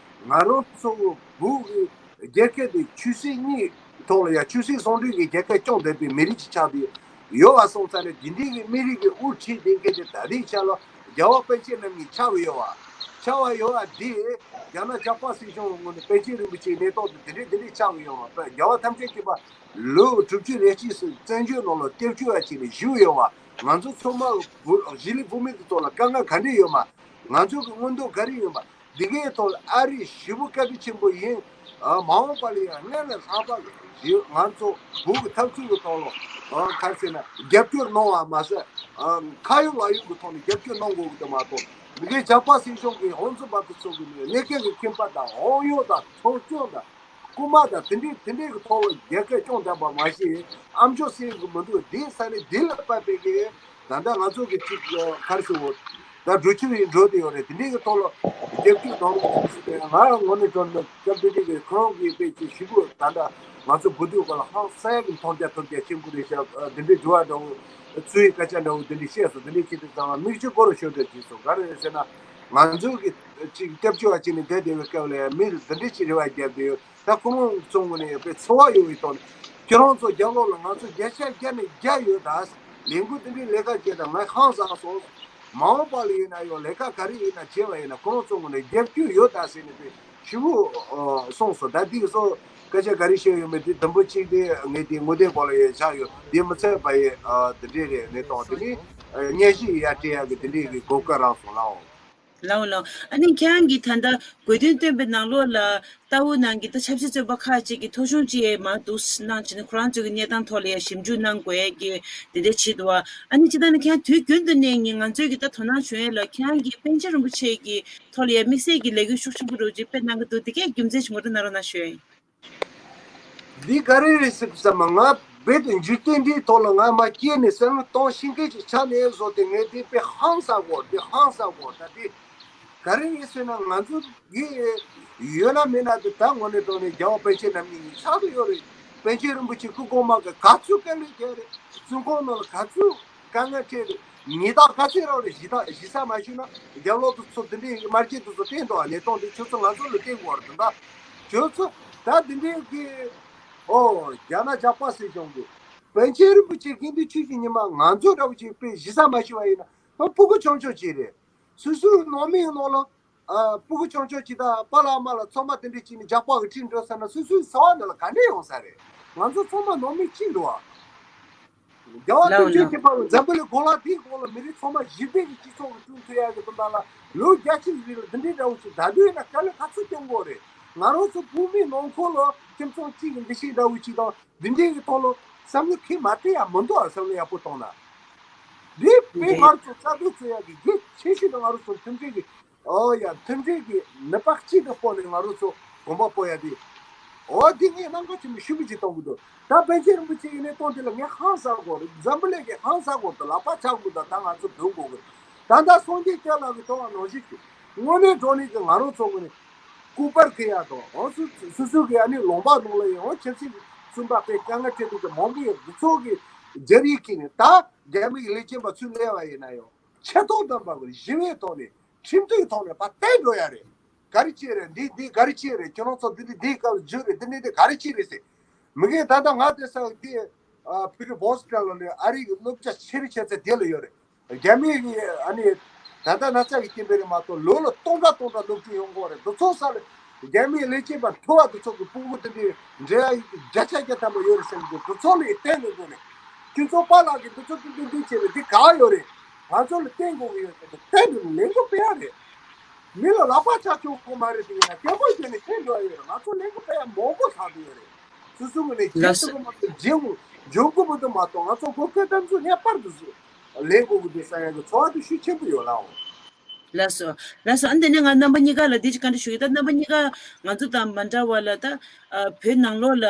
ང་རང་ཚོ་བོད་ཀྱི་རྒྱལ་ཁབ་དེ་ཆོས་སྲིད་གཉིས་ཐོག་ལ་ཡ་ཆོས་སྲིད་ཟུང་འབྲེལ་གྱི་རྒྱལ་ཁབ་སྐྱོང་བསྡད་པའི་མི་རིགས་ཅིག་ཆགས་བསྡད་ཡོད་པ་སོང་ཙང་ནས་འདི་འདྲའི་གི་མི་རིགས་ཀྱི་དབུ་ཁྲིད་དེ་གལ་ཏེ་ད་ལྟའི་ཆ་ལ་རྒྱལ་བ་པཎ་ཆེན་རྣམ་གཉིས་ཆགས་ཡོད་པ། ཆགས་ཡོད་པ་འདི་རྒྱ་ནག་ཇག་པ་སྲིད་གཞུང་ངོས་ནས་པཎ་ཆེན་རིན་པོ་ཆེའི་གནས་སྟངས་དེ་འདི་འདྲའི་འདི་འདྲའི་ཆགས་ཡོད་པ། རྒྱལ་བ་ཐམས་ཅད་མཁྱེན་པ་ལོ་དྲུག་ཅུ་རེ་གཅིག་ཙམ་བཙན་བྱོལ་ནང་ལ་སྐྱབས་བཅོལ་བ་ཅིག་ནས་བཞུགས་ཡོད་པ། ང་ཚོ་ཚང་མ་བོད་གཞིས་ལུས་བོད་མི་དེ་ཚོ་ལ་དཀའ་ངལ་ག་འདྲས་ཡོད་མ། ང་ཚོ་གི་མངོན་འདོད་ག་རེ་ཡོད་མ། འདི་གའི་ཐོག་ལ་ཨ་རི་ཞེ་པོ་བཀའ་དྲིན་ཆེན་པོ་ཡིན། ཨ་མ་འོངས་པ་ལ་ཡང་སྔར་ལས་ལྷག་པ་ཞིག་ང་ཚོ་བོད་ཀྱི་འཐབ་རྩོད་ཀྱི་ཐོག་ལ་ཨ་ག་རེ་ཟེར་ན་རྒྱབ་སྐྱོར་གནང་བ་མ་ཟད། ཨ་ཁ་ཡོད་ལག་ཡོད་ཀྱི་ཐོག་ནས་རྒྱབ་སྐྱོར་གནང་དགོས་ཀྱི་འདུག་མ་གཏོགས། འདི་གའི་ཇག་པ་སྲིད་གཞུང་གི་དབང་འཛིན་པ་དེ་ཚོ་གི་ནས་གནས་སྐབས་ཀྱི་ཁེ་ཕན་དང་དབང་ཡོད་དང་ཚོགས་སྐྱོང་དང་། རྐུ་མ་དང་དེ་འདྲའི་དེ་འདྲའི་གི་ཐོག་ལ་རྒྱལ་ཁབ་སྐྱོང་བསྡད་པ་མ་ཟད། ཨ་མཆོག་སེ་གི་མི་འདུག་འདི་ས་ནས་འདི་ལ་དཔག་པའི་གི་ད་ལྟ་ང་ཚོ་གི་ཅིག་ག་རེ་ཟེར་བོ། ད་འགྲོ་ཆུ་ཡི་འགྲོ་དེ་ཡོད་རེད། དེ་འདྲའི་གི་ཐོག་ལ་རྒྱབ་སྐྱོར་གནང་རོགས་གནང་ཟེར་ཏེ། ང་དངོས་གནས་དྲང་གནས་སྐབས་དེ་དུས་ཀྱི་ཁོང་གི་དཔེ་ཅིག་ཞུ་དགོས། ད་ལྟ་ང་ཚོ་བུ་དུས་སྐོར་ལ་ཧང་སང་གི་མཐོང་རྒྱ་ཐོས་རྒྱ་ཆེན་པོ་རེད་ཤག་འདི་འདྲའི་དྲི་བ་འདྲ་བོ་ཚུལ་ཡི་སྐད་ཆ་འདྲ་བོ་འདི་འདྲའི་བཤད་སོང་། དེ་འདྲའི་ཆེད་དུ་ཙང་མིག་ཆུ་སྐོར་རུ་ཤོར་འདྲ་ཅིག་སོང་། ག་རེ་རེད་ཟེར་ན་ང་ཚོ་གི་ཅིག་སྐྱབས་བཅོལ་བ་ཅིག་ནས་བསྡད་བསྡད་པའི་སྐབས་ལ་མི་ལ་འདི་འདྲའི་ཅིག་རེ་བ་བརྒྱབ་བསྡད་ཡོད། ད་ཁོ་རང་ཚོ་ངོས་ནས་དཔེ་ཚོར་བ་ཡོད་པའི་ཐོག་ནས་ཁྱེད་རང་ཚོ་རྒྱབ་ལོགས་ལ་ང་ཚོ་བརྒྱ་ཆ་བརྒྱ་ནས་བརྒྱ་ཡོད་ད། ལས་འགུལ་འདི་འདྲའི་ལས་ཀ་བྱས་ད་ང་ཧང་སང་སོང་། མ་འོངས་པ་ལ་ཡིན་ན་ཡང་ལས་ཀ་ག་རེ་ཡིན་ན་བྱས་པ་ཡིན་ན་ཁོ་རང་ཚོ་ངོས་ནས་རྒྱབ་སྐྱོར་ཡོད་ད་ཟེར་ནས་དཔེ་ཞེ་པོ་གསུངས་སོང་། ད་འདི་གི་སོ་སྐད་ཆ་ག་རེ་བཤད་ཡོད་མེད་དེ་དུམ་བུ་གཅིག་དེ་ངས་དེ་ངོ་དེབ་སྐོར་ལ་ཡོད་ཆགས་ཡོད། དེ་མི་ཚད་པ་ཡི་འདི་འདྲའི་རེད་གནས་སྟངས་དེ་ནི་སྙན་ཞུ་ཡར་སྤྲད་ཡག་གི་དེ་འདྲའི་གི་གོ་སྐབས་རག་སོང་ལགས། ལའོ་ལའོ། ཨ་ནི་ཁྱེད་རང་གིས་ད་ལྟ་དགོས་འདུན་བཏོན་པའི་ནང་ལོགས་ལ་ཏཱ་ཝུ་ནང་གི་ད་ཆབ་སྲིད་བཙོན་པ་ཁག་ཅིག་གིས་ཐོ་གཞུང་ཅིག་མར་འདུག་གནང་བྱས་ནས་ཁོ་རང་ཚོའི་གི་གནས་སྟངས་ཐོག་ལ་ཡང་ཞིབ་འཇུག་གནང་དགོས་ཡས་ཀྱི་དེ་འདྲ་བྱེད་འདུག་བ། ཨ་ནི་སྤྱིར་བཏང་ནི་ཁྱེད་རང་དུས་རྒྱུན་དུ་ནས་ངས་ང་ཚོའི་གི་ད་དོ་སྣང་བྱུང་ཡས་ལ་ཁྱེད་རང་གིས་པཎ་ཆེན་རིན་པོ་ཆེ་གི་ཐོག་ལ་ཡང་དམིགས་བསལ་གྱི་ལས་འགུལ་ཤུགས་ཆེན་པོ་འདྲ་བོ་ཅིག་སྤེལ་གནང་གི་འདུག་དེ་གའི་རྒྱུ་མཚན་ཞིག་ངོ་སྤྲོད་གནང་རོགས་གནང་ཞུ་ཡ་ཡིན། འདི་ག་རེ་རེད་ཟེར་བསམ་ན་ང་ དཔེ་དེ་འཇིག་རྟེན་འདིའི་ཐོག་ལ་ང་མ་སྐྱེས་ནས་སེམས་གཏོང་ཤེས་མཁན་ཅིག་ཆགས་ནས་བཟོ་སྟེ། ངས་དེ་དཔེ་ཧང་སངས་གོ། དེ་ཧང་སངས་གོ། ད་དེ་ག་རེ་ཡིན་ཟེར་ན། ང་ཚོ་གི་ཡོད་ན་མེད་ན་དེ། ད་དངོས་གནས་དྲང་གནས་རྒྱལ་བ་པཎ་ཆེན་རྣམ་གཉིས་ཀྱི་ཕྱག་ཏུ་ཡོད་རེད། པཎ་ཆེན་རིན་པོ་ཆེ་སྐུ་གོང་མ་གི་ག་ཚོད་དཀའ་ལས་བརྒྱབ་རེད། བཙོན་ཁང་ནང་ལ་ག་ཚོད་དཀའ་ངལ་འཕྲད་རེད། ཉིན་ལྟར་ག་ཚོད་རག་རེད། གཞི་ད་གཞི་ས་མ་ཞུས་ན་རྒྱབ་ལོག་ཏུ་ཚོ་དེ་འདྲའི་མ་སྐྱེས་དེ་ཚོ་བསྟན་འདུག་ཨ། གནས་སྟངས་དེ་ཁྱོད་ཚོ་ང་ཚོ་ལ་བསྟན་དགོས་རེད། ད་ཁྱོད་ཚོ་ད་དེ་འདྲའི་གི་ཨོ་རྒྱ་ནག་ཇག་པ་ཟེར་བྱུང་གི། པཎ་ཆེན་རིན་པོ་ཆེ་དགེ་འདུན་ཆོས་ཀྱི་ཉི་མ་ང་ཚོ་འདྲ་བོ་ཅིག་དཔེ་གཞི་ས་མ་ཞུ་བ་ཡིན་ན། ཨ། སྤུ་གུ་ཆུང་ཆུང་ཅིག་རེད། སོ་སོའི་ནང་མིའི་ནང་ལ། ཨ། སྤུ་གུ་ཆུང་ཆུང་ཅིག་དང་པཱ་ལགས་མ་ལགས་ཚང་མ་དེ་འདྲ་བྱས་ནས་ཇག་པ་གིས་ཁྲིད་འགྲོ་ཟེར་ན། སོ་སོའི་བྱ་བ་འདི་ལ་ག་འདྲས་ཡོང་ས་རེད། ང་ཚོ་ཚང་མ་ནང་མི་གཅིག་རེད་བ། རྒྱལ་བ་ལགས་ཐམས་ཅད་མཁྱེན་པ་འཛམ་བུ་གླིང་གང་ལ་དེའི་གོང་ལ་མི་རིགས་ཚང་མ་གཞི་རྟེན་གྱི་སྤྱི་ཚོགས་ཀྱི་ཀྲུང་ཐུ་ཡག་གི་དོན་དག་ལ་ལོ་བརྒྱ་ཅིག་རིང་ལ་འདི་འདྲའི་འདྲ་བོ་ཅིག་ད་དུང་ཡིན་ན་དཀའ་ལས་ག་ཚོད་སྟོན་དགོས་རེད། ང་རང་ཚོ་བོད་མིའི་ནང་ཁུལ་ལ་ཁྱིམ་ཚང་གཅིག་གི་འདུ་ཤེས་འདྲ་བོ་ཅིག་དང་། འདི་འདྲའི་གི་ཐོག་ལ་བསམ་བློ་ཁེ་མ་སྤྲད་ཡ་མི་འདུག་ཨ། བསམ་བློ་ཡག་པོ་བཏང་ན། འདི་དཔེ་ང་རང་ཚོ་རྩ་དོན་རྩོད་ཡ་གི་གལ་ཆེ་ཤོས་དེ། ང་རང་ཚོ་མཐུན་སྒྲིལ་གི། ཨོ་ཡ། མཐུན་སྒྲིལ་གི་ནུས་པ་གཅིག་ཏུ་སྤོ་ནས་ང་རང་ཚོ་གོམ་པ་སྤོ་ཡ་དེ། ཨོ་དེ་ངས་རྣམ་དཀར་ཆེན་མོ་ཞུ་མི་ཅིག་གཏོང་གི་འདུག་ད་པཎ་ཆེན་རིན་པོ་ཆེ་ཡིན་ནའི་གཏོང་དེ་ལ་ངས་ཧང་སངས་གོ་རེད། འཛམ་བུ་གླིང་གི་ཧང་སངས་གོ་རེད། ལག་པ་འཆང་དགོས་དང་། ད་ང་ཚོ་འདོན་དགོས་གི་རེད། ད་ལྟ་སངས་རྒྱས་སྐྱབས་ལགས་ཀྱིས་གཏོང་བ་ནང་བཞིན་གྱི། དངོས་གནས་དྲང་གནས་ཀྱི་ང་རང་ཚོ་ངོས་ནས་སྐུ་པར་འཁྱེར་ཡ་དང་། འོ་སོ་སོ་སོ་གི་ཨ་ནི་ལུང་པ་ནང་ལ་ཡང་འོ་ཆབ་སྲིད་ཀྱི་བཙོན་པ་དཔེ་དཀའ་ངལ་འཕྲད་དུས་ཀྱི་མང་པོ་ཡོད། འདི་ཚོ་གི་སྦྱར་ཡིག་གིས་ནི། ད་རྒྱ་མིའི་ལས་བྱེད་པ་ཚུར་སླེབས་པ་ཡིན་ན་ཡང་ཆེ་མཐོང་ལྡན་པ་གི་ཞི་བའི་ཐོག་ནས། ཁྲིམས་མཐུན་ཐོག་ནས་ཕར་བསྟན་འགྲོ་ཡ་རེད། ག་རེ་བྱས་རེད། འདི་འདི་ག་རེ་བྱས་རེད། ཁྱོད་རང་ཚོ་འདི་འདི་འདིའི་སྐབས་བརྗོད་རེད། འདི་འདི་འདི་ག་རེ་བྱས་རེད་ཟེར། མི་རྒན་ད་ལྟ་ང་དེ་ས་འདི་ཨ་ཕ་གི་བྷོ་སི་ཊོན་ལ་ནི་ཨ་རི་གི་སློབ་གྲྭ་ཆེ་རི་ཆེ་ཚད་དེ་ལ་ཡོད་རེད། རྒྱ་མི་གི་ཨ་ནི་ད་ལྟ་ན་ཚ་གི་རྐྱེན་པས་རེད་མ་གཏོགས་ལོ་ལ་སྟོང་ཕྲག་སྟོང་ཕྲག་སློབ་ཕྲུག་ཡོང་གི་རེད། འདི་ཚོ་ས་ལ་རྒྱ་མིའི་ལས་བྱེད་པ་ཁྲོ་བ་འདི་ཚོ་གི་སྤུ་གུ་དེ་འདྲའི་འབྲེལ་ཡ་བརྒྱ་ཆ་བརྒྱ་ཐམ་པ་ཡོད་རེད་ཟེར་གི་འདུག་འདི་ཚོ་ལ་བརྟེན་ནས་འགྲོ་ནས། ཁྱོད་ཚོ་པཱ་ལགས་ཀྱིས་འདི་ཚོ་ཏིག་ཏིག་ཏིག་བྱས་ནས་འདི་ག་ཡོད་རེད། ང་ཚོ་ལ་བརྟེན་དགོས་ཀྱི་ཡོད་ཟེར་ནས་བརྟེན་ནས་ལས་འགུལ་སྤེལ་ཡ་རེད། མི་ལ་ལག་པ་ཆག་ཆོག་གོ་མ་རེད། དེ་ཡིན་ན་སྐད་འབོད་བྱས་ནས་བཤད་འགྲོ་ཡ་ཡོད་རེད། ང་ཚོ་ལས་འགུལ་སྤེལ་ཡ་མང་པོ་ཆགས་བསྡད་ཡོད་རེད། སོ་སོ་ངོས་ནས་བརྗེད་ཐུབ་ཀྱི་མ་གཏོགས། བརྗེད་འགྲོ་འགྲོ་གི་མ་གཏོགས། ང་ཚོ་གོ་སྐབས་དེ་ཚོ་ངེས་པར་དུ་ལེན་དགོས་ཀྱི་འདུག་བསམ་ཡ་གི་ཚོར་བ་དེ་ཤུགས་ཆེན་པོ་ཡོད་ལགས། ལགས་སོ། ལགས་སོ། ཨ་འདི་ནས་ང་རྣམ་པ་གཉིས་ཀ་ལ་འདི་ཅིག་བཀའ་འདྲི་ཞུ་གི། ད་རྣམ་པ་གཉིས་ཀ་ང་ཚོ་དང་མ་འདྲ་བ་ལ། ད་ཨ་བོད་ནང་ལོགས་ལ་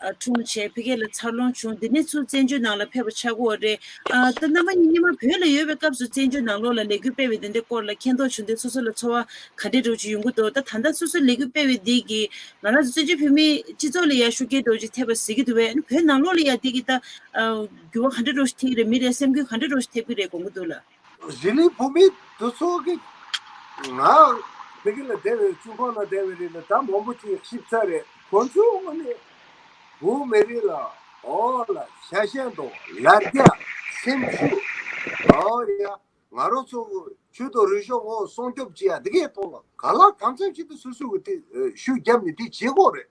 ཨ་འཁྲུངས་བྱས། ཕ་གི་ལ་འཚར་ལོངས་བྱུང་། འདི་ནས་ཚུར་བཙན་བྱོལ་ནང་ལ་ཕེབས་པ་ཆགས་ཀྱི་ཡོད་རེད། ཨ་ད་རྣམ་པ་གཉིས་སྔོན་མ་བོད་ལ་ཡོད་པའི་སྐབས་སུ་བཙན་བྱོལ་ནང་ལོགས་ལ་ལས་འགུལ་སྤེལ་བའི་འདི་འདྲའི་སྐོར་ལ་མཁྱེན་རྟོགས་བྱུང་དུས། སོ་སོ་ལ་ཚོར་བ་ག་འདྲས་འདྲ་བོ་ཅིག་ཡོང་གི་འདུག་ད་ད་ལྟ་སོ་སོ་ལས་འགུལ་སྤེལ་བའི་འདི་གིས་ང་རང་ཚོ་བཙན་བྱོལ་བོད་མིའི་སྤྱི་ཚོགས་ལ་ཡང་ཤུགས་རྐྱེན་འདྲ་བོ་ཅིག་ཐེབས་པ་གཟིགས་ཀྱི་འདུག་པས། ཨ་ནི་བོད་ནང་ལོགས་ལ་ཡང་འདི་གིས་ད་ཨ་འགྱུར་བ་ག་འདྲས་འདྲ་བོ་ཅིག་ཐེབས་ཀྱི་རེད། མི་རེ་སེམས་འགུལ་ག་འདྲས་འདྲ་བོ་ཅིག་ཐེབས་ཀྱི་རེད་དགོངས་ཀྱི་འདུག་ལགས། གཞིས་ལུས་བོད་མི་དེ་ཚོ་གིས། ང་ཕ་གི་ལ་བསྡད་པའི། བཙོན་ཁང་ལ་བསྡད་པའི་རིང་ལ་ད་མང་པོ་ཅིག་ཤེས་ཚར་རེད། ཁོང་ཚོའི་ངོས་ནས་བོད་མི་རིགས་ལ། ཨོ་ལ། ཤ་ཞེན་དང་ལ་རྒྱ། སེམས་ཤུགས། ཨོ་ཡ། ང་རང་ཚོ་ཆོས་དང་རིག་གཞུང་ངོ་སྲུང་སྐྱོབ་བྱེད་ཡ་འདི་གའི་ཐོག་ལ་གང་ལ་གང་འཚམ་ཞིག་ཏུ་སོ་སོ་གི་དེ་ཤུགས་བརྒྱབ་ནས་དེ་བྱེད་དགོས་རེད།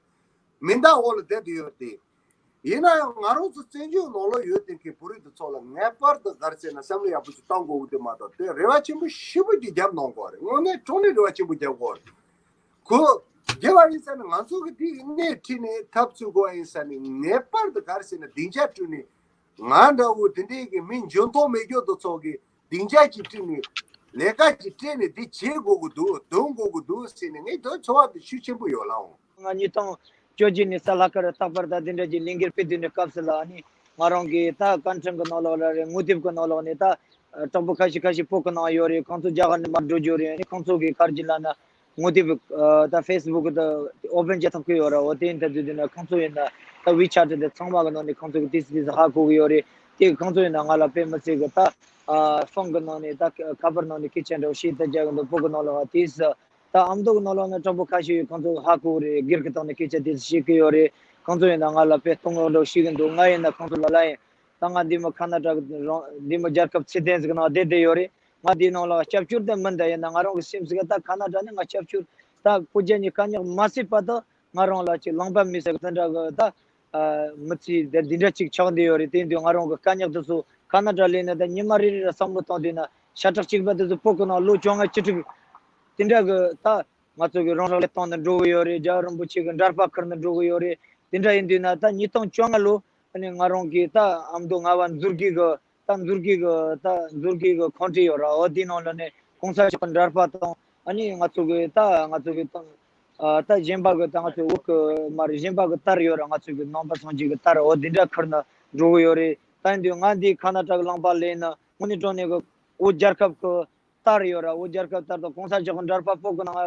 མེ་མདའ་འོག་ལ་བསྡད་དུ་ཡོད་དེ། ཡིན་ན་ཡང་ང་རང་ཚོ་བཙན་བྱོལ་ནང་ལོགས་ཡོད་དེ་གི་བོད་རིགས་དེ་ཚོ་ལ་ངེས་པར་དུ་ག་རེ་ཟེར་ན་བསམ་བློ་ཡག་པོ་ཞིག་གཏོང་དགོས་ཀྱི་འདུག་མ་གཏོགས། དེ་རེ་བ་ཆེན་པོ་ཞེ་པོ་ཅིག་བརྒྱབ་གནང་དགོས་རེད། དངོས་གནས་དྲང་གནས་རེ་བ་ཆེན་པོ་བརྒྱབ་དགོས་རེད། ཁོ་བརྒྱབ་པ་ཡིན་ས་ནས་ང་ཚོ་གི་དེ་གི་སྣེ་ཁྲིད་ནས་འཐབ་རྩོད་དགོས་པ་ཡིན་ས་ནས། ངེས་པར་དུ་ག་རེ་ཟེར་ན་སྡིངས་ཆ་བསྐྲུན་ནས། ང་འདྲ་བོ་དེ་འདྲའི་གི་མི་འཇོན་ཐང་མེད་རྒྱུ་དེ་ཚོ་གི་སྡིངས་ཆ་ཅིག་བསྐྲུན་ནས། ལས་ཀ་ཅིག་སྤྲད་ནས་འདི་བྱེད་དགོས་ཀྱི་འདུག་འདོན་དགོས་ཀྱི་འདུག་ཟེར་ནས་ངས་དོན་ཚོར་བ་དེ་ཤུགས་ཆེན་པོ་ཡོད་ལགས། ང་ཉིས་སྟོང་བཅོ་བརྒྱད་ནས་གཟའ་ལྷག་དཀར་རྟག་པར་ད་འདི་འདྲ་གྱི་ལས་འགུལ་སྤེལ་དུས་ནས་སྐབས་སུ་ལ་ནི་ང་རང་གི་ད་སྐར་ཕྲེང་གི་ནང་ལོགས་ལ་རེད། ངོ་དེབ་ཀྱི་ནང་ལོགས་ནས་ད་དྲང་པོ་ཁ་ཤས་ཁ་ཤས་ཕོག་གི་གནང་ཡོད་རེད། ཁོང་ཚོ་རྒྱ་གར་ནས་མར་འགྲོ་རྒྱུ་རེད། ཨ་ནི་ཁོང་ཚོ་གི་གར་གྱི་ལ་ན་ངོ་དེབ་ད་ཕེ་སི་བུག་ད་ཨོ་པན་བྱེད་ཐུབ་ཀྱི་ཡོད་ར། འོ་དེ་ཡིན་ད་དུས་དེ་ན་ཁོང་ཚོ་ཡིན་ན་ད་ཝི་ཆེ་ཊི་དེ་ཚང་མ་གི་ནང་ནས་ཁོང་ཚོ་གི་དེ་སི་དེ་སི་ཧ་གོ་གི་ཡོད་རེད། དེ་ཁོང་ཚོ་ཡིན་ན་ང་ལ་དཔེ་མི་སྲིད་གི་ད་ཨ་ཕོན་གི་ནང་ནས་ད་ཁ་པར་ནང་ནས་སྐད་ཆ་འདྲ་བོ་བཤད་ད་རྒྱག་གི་འདུག་ཕོག་གི་ནང་ལ་དེ་སི་ད་ཨ་མདོ་གི་ནང་ལོགས་ན་དྲང་པོ་ཁ་ཤས་ཡོད། ཁོང་ཚོ་ཧ་གོ་རེད། སྒེར་གྱི་ཐོག་ནས་སྐད་ཆ་དེ་བཤད་གི་ཡོད་རེད། ཁོང་ཚོ་ཡིན་ན་ང་ལ་དཔེ་སྟོང་ལོ་འགྲོ་ཤེས་གི་འདུག་ང་ཡིན་ན་ཁོང་ཚོ་ལ་ལ་ཡིན་ད་ང་འདི་མོ་ཁ་ན་ཌ་གི་རང་འདི་མོ་རྒྱལ་ཁབ་ཚེ་བརྟན་ཟིག་ནང་བསྡད་བསྡད་ཡོད་རེད། ང་འདིའི་ནང་ལ་སྐྱབས་བཅོལ་དེ་མིན། ད་ཡིན་ན་ང་རང་གི་སེམས་ཟིག་ད་ཁ་ན་ཌ་ནས་ང་སྐྱབས་བཅོལ་ད་སྤུ་རྒྱལ་ནས་དཀའ་རྙོག་མ་སྲིད་པ་ད་ང་རང་ལ་ཅིག་ལངས་པ་མེད་ཟེར་གི་དེ་འདྲ་གི་ད་ཨ་མི་ཚེ་དེ་འདི་འདྲ་ཅིག་ཆགས་བསྡད་ཡོད་རེད། དེ་དུས་ང་རང་གི་དཀའ་རྙོག་དེ་ཚོ་ཁ་ན་ཌ་སླེབས་ནས་ད་ཉི་མ་རེ་རེ་ར་བསམ་བློ་བཏང་བསྡད་ན་ཤ་ཁྲག་གཅིག་པ་དེ་ཚོ་ཕོག་གི་ན་ལོ་བཅོ་ལྔ་བཅུ་དྲུག་དེ་འདྲ་གི་ད་ང་ཚོ་གི་རང་སྲོག་བློས་བཏང་ནས་འགྲོ་གི་ཡོད་རེད། རྒྱལ་བ་རིན་པོ་ཆེ་གི་འདྲ་པར་ཁུར་ནས་འགྲོ་གི་ཡོད་རེད། དེ་འདྲ་ཡིན་དུས་ན་ད་ཉིས་སྟོང་བཅོ་ལྔ་ལོ་ཨ་ནི་ང་རང་གི་ད་ཨ་མདོ་རྔ་བ་མཛོད་དགེ་གི་ད་མཛོད་དགེ་གི་ད་མཛོད་དགེ་གི་ཁང་ཁྲི་ཡོད་ར། འོ་དེའི་ནང་ལ་ནས་གོང་ས་མཆོག་གི་འདྲ་པར་དང་ཨ་ནི་ང་ཚོ་གི་ད་ང་ཚོ་གི་ད་ ཨ་ད་གཞན་པ་གི་ད་ང་ཚོའི་བོད་གི་མ་རེད། གཞན་པ་གི་དར་ཡོད་ར། ང་ཚོ་གི་ནང་པ་སངས་རྒྱས་གི་དར་འོ་དེ་འདྲ་ཁུར་ནས་འགྲོ་གི་ཡོད་རེད། ད་ཡིན་དུས་ང་འདི་ཁ་ན་ཊ་ཀ་གླིང་པ་ལ་ཡིན་ན་དངོས་གནས་དྲང་གནས་གི་བོད་རྒྱལ་ཁབ་གི་དར་ཡོད་ར། བོད་རྒྱལ་ཁབ་དར་དང་གོང་ས་མཆོག་གི་འདྲ་པར་བོད་གི་ནང་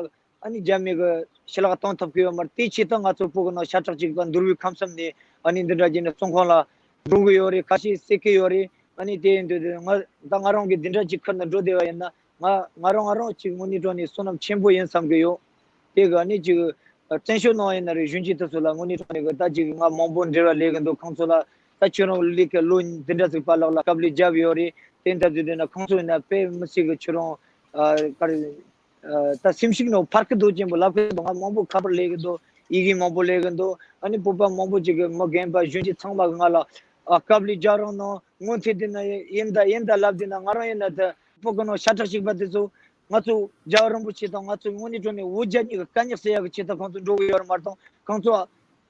ཨ་ནི་རྒྱ་མི་གི་ཕྱི་ལོགས་གཏོང་ཐུབ་ཀྱི་ཡོད་མ་རེད། དེའི་ཆེད་དུ་ང་ཚོ་བོད་གི་ནང་ཤ་ཁྲག་གཅིག་པ་འདུལ་བའི་ཁམས་གསུམ་ནས་ཨ་ནི་འདི་འདྲ་བྱས་ནས་བཙོན་ཁང་ལ་འགྲོ་གི་ཡོད་རེད། ཁ་ཤས་བསད་ཀྱི་ཡོད་རེད། ཨ་ནི་དེ་ཡིན་དུས་དུས་ང་ད་ང་རང་གི་འདི་འདྲ་ཅིག་ཁུར་ནས་འགྲོ་བསྡད་པ་ཡིན་ན་ང་ང་རང་ང་རང་ཅིག་དངོས་གནས་དྲང་གནས་བསོད་ནམས་ཆེན་པོ་ཡིན་བསམ་གི་ཡོད། དེ་གི་ཨ་ནི་ཅིག་བཙན་བྱོལ་ནང་ཡིན་ན་རེད། གཞོན་སྐྱེས་དེ་ཚོ་ལ་དངོས་གནས་དྲང་གནས་གི་ད་ཅིག་ང་མང་པོ་འབྲེལ་བ་ལས་གི་འདུག་ཁོང་ཚོ་ལ་ད་ཁྱོད་རང་ལས་ཀ་ལོ་འདི་འདྲ་ཟིག་བར་ལག་ལ་དཀའ་ལས་བརྒྱབ་ཡོད་རེད། དེ་འདྲ་ཟིག་དེ་ན་ཁོང་ཚོ་ཡིན་ན་དཔེ་མི་སྲིད་གི་ཁྱོད་རང་ཨ་ག་རེ་ཨ་ད་སེམས་ཤུགས་ནང་འཕར་གི་འདུག་ཅན་པོ་ལབ་གི་འདུག་ང་མང་པོ་ཁ་པར་ལས་གི་འདུག་ཡི་གེ་མང་པོ་ལས་གི་འདུག་ཨ་ནི་བོད་པ་མང་པོ་ཅིག་གི་མི་རྒན་པ་གཞོན་སྐྱེས་ཚང་མ་གི་ང་ལ་ཨ་དཀའ་ལས་རྒྱག་རང་ནང་སྔོན་ཐད་དེ་ན་ཡིན་ད་ཡིན་ད་ལབ་དེ་ན་ང་རང་ཡིན་ན་ད་བོད་གི་ནང་ཤ་ཁྲག་གཅིག་པ་དེ་ཚོ། ང་ཚོ་རྒྱལ་བ་རིན་པོ་ཆེ་དང་ང་ཚོ་དངོས་གནས་དྲང་གནས་བོད་རྒྱ་གཉིས་ཀྱི་དཀའ་རྙོག་སེལ་ཡག་གི་ཆེད་དུ་ཁོང་ཚོ་འགྲོ་གི་ཡོད་རེད་མ་གཏོགས། ཁོང་ཚོ་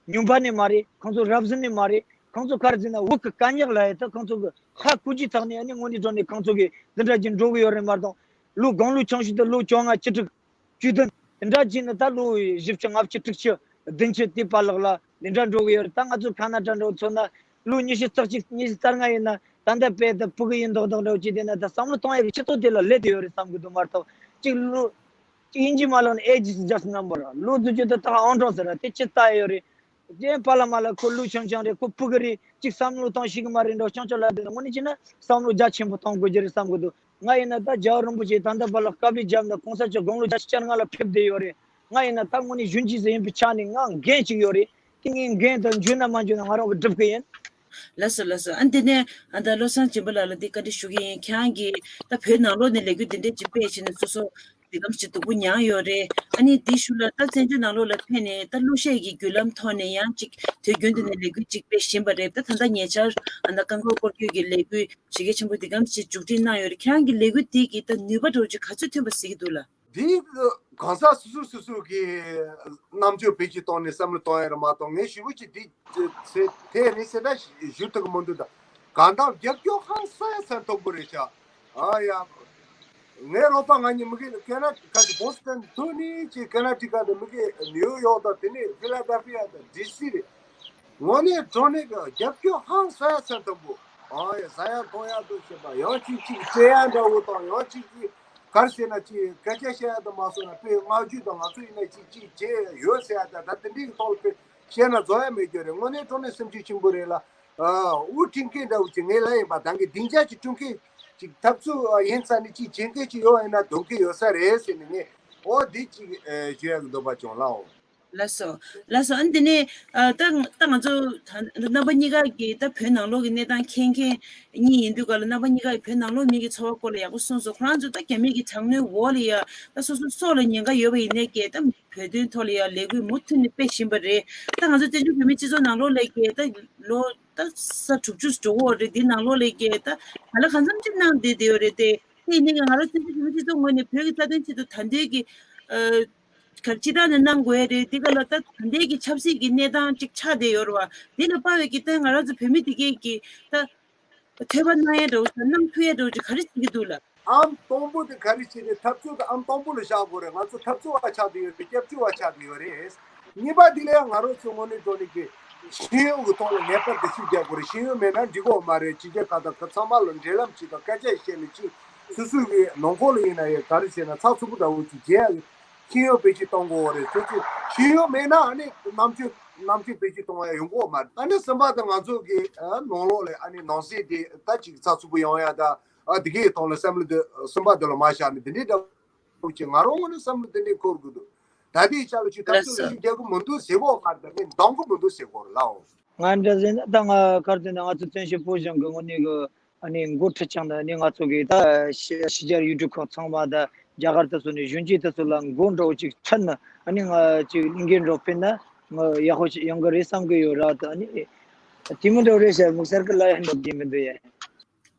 ཉུང་པ་ནས་མ་རེད། ཁོང་ཚོ་རབ་གཟན་ནས་མ་རེད། ཁོང་ཚོ་ག་རེ་ཟེར་ན་བོད་ཀྱི་དཀའ་རྙོག་ལ་ཡ་ད་ཁོང་ཚོ་གི་ཧ་གོ་རྒྱུའི་ཐོག་ནས་ཨ་ནི་དངོས་གནས་དྲང་གནས་ཁོང་ཚོ་གི་འདི་འདྲ་ཅིག་འགྲོ་གི་ཡོད་རེད་མ་གཏོགས། ལོ་དགུང་ལོ་ཆུང་ཤོས་དེ་ལོ་བཅོ་ལྔ་བཅུ་དྲུག་བཅུ་བདུན་དེ་འདྲ་བྱས་ནས་ད་ལོ་བཞི་བཅུ་ལྔ་བཅུ་དྲུག་ཅུ་བདུན་ཅུ་དེ་བར་ལག་ལ་དེ་འདྲ་འགྲོ་གི་ཡོད་རེད། ད་ང་ཚོ་ཁ་ན་ཊ་འགྲོ་ཚོ་ན་ལོ་ཉི་ཤུ་རྩ་གཅིག་ཉི་ཤུ་རྩ་ལྔ་ཡིན་ན་ད་ལྟ་དཔེ་ད་ཕྲུ་གུ་ཡིན་མདོག་མདོག་འདྲ་བོ་ཅིག་དེ་ན་ད་བསམ་བློ་གཏོང་ཡག་གི་ཆུ་ཚོད་དེ་ལ་སླེབས་བསྡད་ཡོད་རེད་བསམ་གི་འདུག་མ་གཏོགས་གཅིག་ལོ་གཅིག་ཡིན་གཅིག་མ་ལོག་ན་age is just number། ལོ་དུ་ཅུ་དུ་ད་ཨང་གྲངས་ཟེར་ར་དེ་ཅི་ལྟ་ཡོད་རེད། རྗེས་པ་ལ་མ་ལ་ཁོ་ལུས་ཆུང་ཆུང་རེད། ཁོ་ཕྲུ་གུ་རེད། གཅིག་བསམ་བློ་གཏོང་ཤེས་གི་མ་རེད་འགྲོ་ཆུང་ཆུང་ལ་དེ་དངོས་གནས་བྱས་ན་བསམ་བློ་རྒྱ་ཆེན་པོ་གཏོང་དགོས་ཀྱི་རེད་བསམ་གི་འདུག་ང་ཡིན་ན་ད་རྒྱལ་བ་རིན་པོ་ཆེ་ད་ལྟ་བར་ལ་དཀའ་ལས་བརྒྱབ་ནས་གོང་ས་མཆོག་དགུང་ལོ་བརྒྱད་ཅུ་གྱ་ལྔ་ལ་ཕེབས་བསྡད་ཡོད་རེད། ང་ཡིན་ན་ད་དངོས་གནས་གཞོན་སྐྱེས་ཟིག་ཡིན་པའི་ཆ་ནས་ང་འགན་ཅིག་ཡོད་རེད། དེ་ངས་འགན་དང་འཇོན་ན་མ་འཇོན་ན་ང་རང་གི་སྒྲུབ་གི་ཡིན། ལགས་སོ་ལགས་སོ། ཨ་འདི་ནས་ཨ་ད་བློ་བཟང་སྦྱིན་པ་ལགས་ལ་འདི་བཀའ་འདྲི་ཞུ་གི་ཡིན། ཁྱེད་རང་གིས་ད་བོད་ནང་ལོགས་ནས་ལས་འགུལ་འདི་འདྲས་ཅིག་སྤེལ་བྱས་ནས་སོ་སོ་འདི་གམ་ཞིག་སྡུག་པོ་མྱངས་ཡོད་རེད། ཨ་ནི་འདི་ཞུ་ལ་ད་བཙན་བྱོལ་ནང་ལོགས་ལ་ཕེབས་ནས་ད་གླུ་གཞས་ཀྱི་བརྒྱུད་ལམ་ཐོག་ནས་ཡང་ཅིག་དུས་རྒྱུན་དུ་ནས་ལས་འགུལ་ཅིག་སྤེལ་བཞིན་པ་རེད། ད་ད་ལྟ་ཉེ་ཆར་ཨ་ད་རྐང་འཁོར་སྐོར་སྐྱོད་ཀྱི་ལས་འགུལ་གཞི་རྒྱ་ཆེན་པོ་འདི་གམ་ཞིག་མཇུག་སྒྲིལ་གནང་ཡོད་རེད། ཁྱེད་རང་གི་ལས་འགུལ་འདི་གི་ད་ནུས་པ་འདྲ་བོ་ཅིག་ག་ཚོད་ཐོན་པ་གཟིགས་ཀྱི་འདུག་ལགས། འདི་གང་ཟག་སོ་སོ་སོ་སོ་གི་རྣམ་དཔྱོད་བེད་སྤྱོད་བཏང་ནས་བསམ་བློ་གཏོང་ཡ་རེད་མ་གཏོགས། ངས་ཞུ་བ་ཅིག་འདི་ཚེ་དེ་ནི་སེ་ད་ཞུ་ཐུབ་ཀྱི་མི་འདུག་ད་གང་ལྟར་རྒྱབ་སྐྱོར་ཧང་སང་ཡ་ཚད་མཐོ་པོ་རེད་ཤག་ཨ་ཡ། ངའི་རོགས་པ་ང་གཉིས་མི་གི་ཁེ་ན་ཁ་ཅིག་བོ་སི་ཊོན་ཐོན་ནི་ཅིག་ཁེ་ན་ཊི་ཀ་དང་མི་གི་ནིའུ་ཡོག་དང་དེ་ནས་ཕི་ལ་ཌེལ་ཕི་ཡ་དང་ཌི་སི་རེད། དངོས་གནས་དྲང་གནས་ཀྱི་རྒྱབ་སྐྱོར་ཧང་སང་ཡ་ཚད་མཐོ་པོ། ཨ་ཡ་ཟ་ཡ་འཐུང་ཡ་འདུག་ཞེས་པ་ཡང་གཅིག་གཅིག་སྤྲད་ཡ་འདྲ་བོ་དང་ཡང་གཅིག་གཅིག་ག་རེ་ཟེར་ན་ཅིག་སྐད་ཆ་བཤད་ཡ་དང་མ་སོང་ན་དཔེ་བསྔགས་བརྗོད་དང་ང་ཚོ་ཡིན་ན་ཅིག་གཅིག་བྱས་ཡོད་ཟེར་ཡ་དང་ད་དེ་འདྲའི་ཐོག་ལ་དཔེ་བཤད་ན་རྫོགས་ཡ་མེད་རྒྱུ་རེད། དངོས་གནས་དྲང་གནས་སེམས་ཤུགས་ཆེན་པོ་རེད་ལ། ཨ་དབུ་ཁྲིད་མཁན་འདྲ་བོ་ཅིག་ངས་ལབ་ཡིན་པ་ད་གི་སྡིངས་ཆ་ཅིག་སྐྲུན་མཁན་ཅིག་འཐབ་རྩོད་ཡིན་ཙང་ནི་ཅིག་བྱེད་མཁན་ཅིག་ཡོད་ཡིན་ན་འདོད་མཁན་ཡོད་ས་རེད་ཟེར་ནས་ངས་ཨོ་འདི་ཅིག་ཞུ་ཡ་གི་འདོད་པ་བྱུང་ལགས། ལགས་སོ། ལགས་སོ། ཨ་ནི་དེ་ནས་ཨ་ད་ད་ང་ཚོ་ད་རྣམ་པ་གཉིས་ཀ་གིས་ད་བོད་ནང་ལོགས་ཀྱི་གནས་སྟངས་མཁྱེན་མཁན་གཉིས་ཡིན་དུས་ག་ལ་རྣམ་པ་གཉིས་ཀ་གིས་བོད་ནང་ལོགས་མི་གི་འཚོ་བ་སྐོར་ལ་ཡག་པོ་གསུངས་སོང་། ཁོ་རང་ཚོ་ད་རྒྱ་མི་གི་དྲག་གནོན་འོག་ལ་ཡ་ད་སོ་སོ་སྲོག་ལ་ཉེན་ཁ་ཡོད་པ་ཡིན་ནའི་ཀྱེ་ད་བོད་དོན་ཐོག་ལ་ཡ་ལས་འགུལ་མུ་མཐུད་ནས་སྤེལ་བཞིན་པ་རེད། ད་ང་ཚོ་བཙན་བྱོལ་བོད་མིའི་སྤྱི་ཚོགས་ནང་ལོགས་ལ་ཀྱེ་ད་ལོ་ད་ས་དྲུག་ཅུ་འགྲོ་གི་ཡོད་རེད། འདི་ནང་ལོགས་ལ་ཀྱེ་ད་ག་ལ་གང་འཚམ་ཅིག་གནང་བསྡད་བསྡད་ཡོད་རེད་དེ། དེ་ཡིན་ནའི་ང་རང་བཙན་བྱོལ་བོད་མིའི་སྤྱི་ཚོགས་ངོས་ནས་བོད་ཀྱི་རྩ་དོན་ཆེད་དུ་ད་ལྟའི་གི་ཨ། ག་སྤྱི་བཏང་ནས་གནང་དགོས་ཡ་རེད། འདི་ག་ལ་ད་ད་ལྟའི་གི་ཆབ་སྲིད་ཀྱི་གནས་སྟངས་ཅིག་ཆགས་བསྡད་ཡོད་རེད་བ། འདི་ལ་དཔག་པའི་གི་ད་ང་རང་ཚོ་བོད་མི་འདི་གས་ཀྱི་ད་ཐོས་པ་གནང་ཡ་འདྲ་བོ་དང་གནང་ཐུབ་ཡ་འདྲ་བོ་ཅིག་ག་རེ་བྱེད་ཀྱི་འདུག་ལགས། ཨམ་དང་པོ་དེ་ག་རེ་བྱེད་ནས་འཐབ་རྩོད་དེ་ཨམ་དང་པོ་ལ་བཞག་དགོས་རེད། ང་ཚོ་འཐབ་རྩོད་པ་ཆགས་བསྡད་ཡོད་རེད། སྐྱབས་བཅོལ་བ་ཆགས་བསྡད་ཡོད་རེད། གཉིས་པ་དེ་ལ་ཡང་ང་རང་ཚོ་དངོས་གནས་དྲང་གནས་ཀྱི་ཤེས་ཡོན་གྱི་ཐོག་ལ་ངེས་པར་དུ་ཤུགས་རྒྱག་དགོས་རེད། ཤེས་ཡོན་མེད་ན་འགྲིག་གི་མ་རེད། ཕྱི་རྒྱལ་ཁག་དང་ཁག་ཚང་མ་ལ་འབྲེལ་ལམ་བྱེད་དང་སྐད་ཆ་བཤད་ནས་ཅིག་སོ་སོའི་གི་ནང་ཁོག་ལ་ཡིན་ན་ཡང་ག་རེ་བྱས་ན་ཚགས་ཚུད་པོ་འདྲ་བོ་ཅིག་བྱས་ཡ་གི་ཤེས་ཡོན་བེད་སྤྱོད་གཏོང་དགོས་རེད། སོ་སོ་ཤེས་ཡོན་མེད་ན་ཨ་ནི་རྣམ་དཔྱོད་རྣམ་དཔྱོད་བེད་སྤྱོད་གཏོང་ཡ་ཡོང་གི་མ་རེད། ཨ་ནི་གསུམ་པ་དེ་ང་ཚོ་གི་ཨ་ནང་ལོགས་ལ་ཨ་ནི་ནང་སྲིད་དེ་ད་ཅིག་ཚགས་ཚུད་པོ་ཡོང་ཡ་ད་ཨ་དེ་གའི་ཐོག་ལ་བསམ་བློ་དེ་གསུམ་པ་དེ་ལ་མ་བཞག་ནས་དེ་འདྲའི་འདྲ་བོ་ཅིག་ང་རང་ངོས་ནས་བསམ་བློ་དེ་འདྲའི་འཁོར་གི་འདུག་ད་ལྟའི་ཆ་ལ་ཅིག་འཐབ་རྩོད་ལ་ཅིག་རྒྱག་གི་མི་འདུག་ཟེར་གོ་མ་རེད། ད་ངས་འདང་གི་མི་འདུག་ཟེར་གོ་རེད་ལགས། ང་འདྲ་ཟེར་ན་ད་ང་ག་རེ་ཟེར་ན་ང་ཚོ་བཙན་བྱོལ་བོད་གཞུང་གི་དངོས་གནས་གི་ཨ་ནི་འགོ་ཁྲིད་ཀྱང་ནི་ཨ་ནི་ང་ཚོ་གི་ད་ཕྱི་ཕྱི་རྒྱལ་ཡུལ་གྲུ་ཁག་ཚང་མ་ད་རྒྱ་གར་དུ་སོང་ནས་གཞོན་སྐྱེས་དེ་ཚོ་ལ་མགོ་འདྲ་བོ་ཅིག་ཚོད་ནས་ཨ་ནི་ང་ཅིག་ལས་འགན་འདྲ་བོ་སྤེལ་ན་ང་ཡག་པོ་ཞིག་ཡོང་གི་རེད་བསམ་གི་ཡོད་ར། ད་ཨ་ནི་དེ་མོ་འདྲ་བོ་རེད་ཤག་དམིགས་བསལ་གི་ལ་ཡང་འདྲ་བོ་གི་མི་འདུག་ཡ།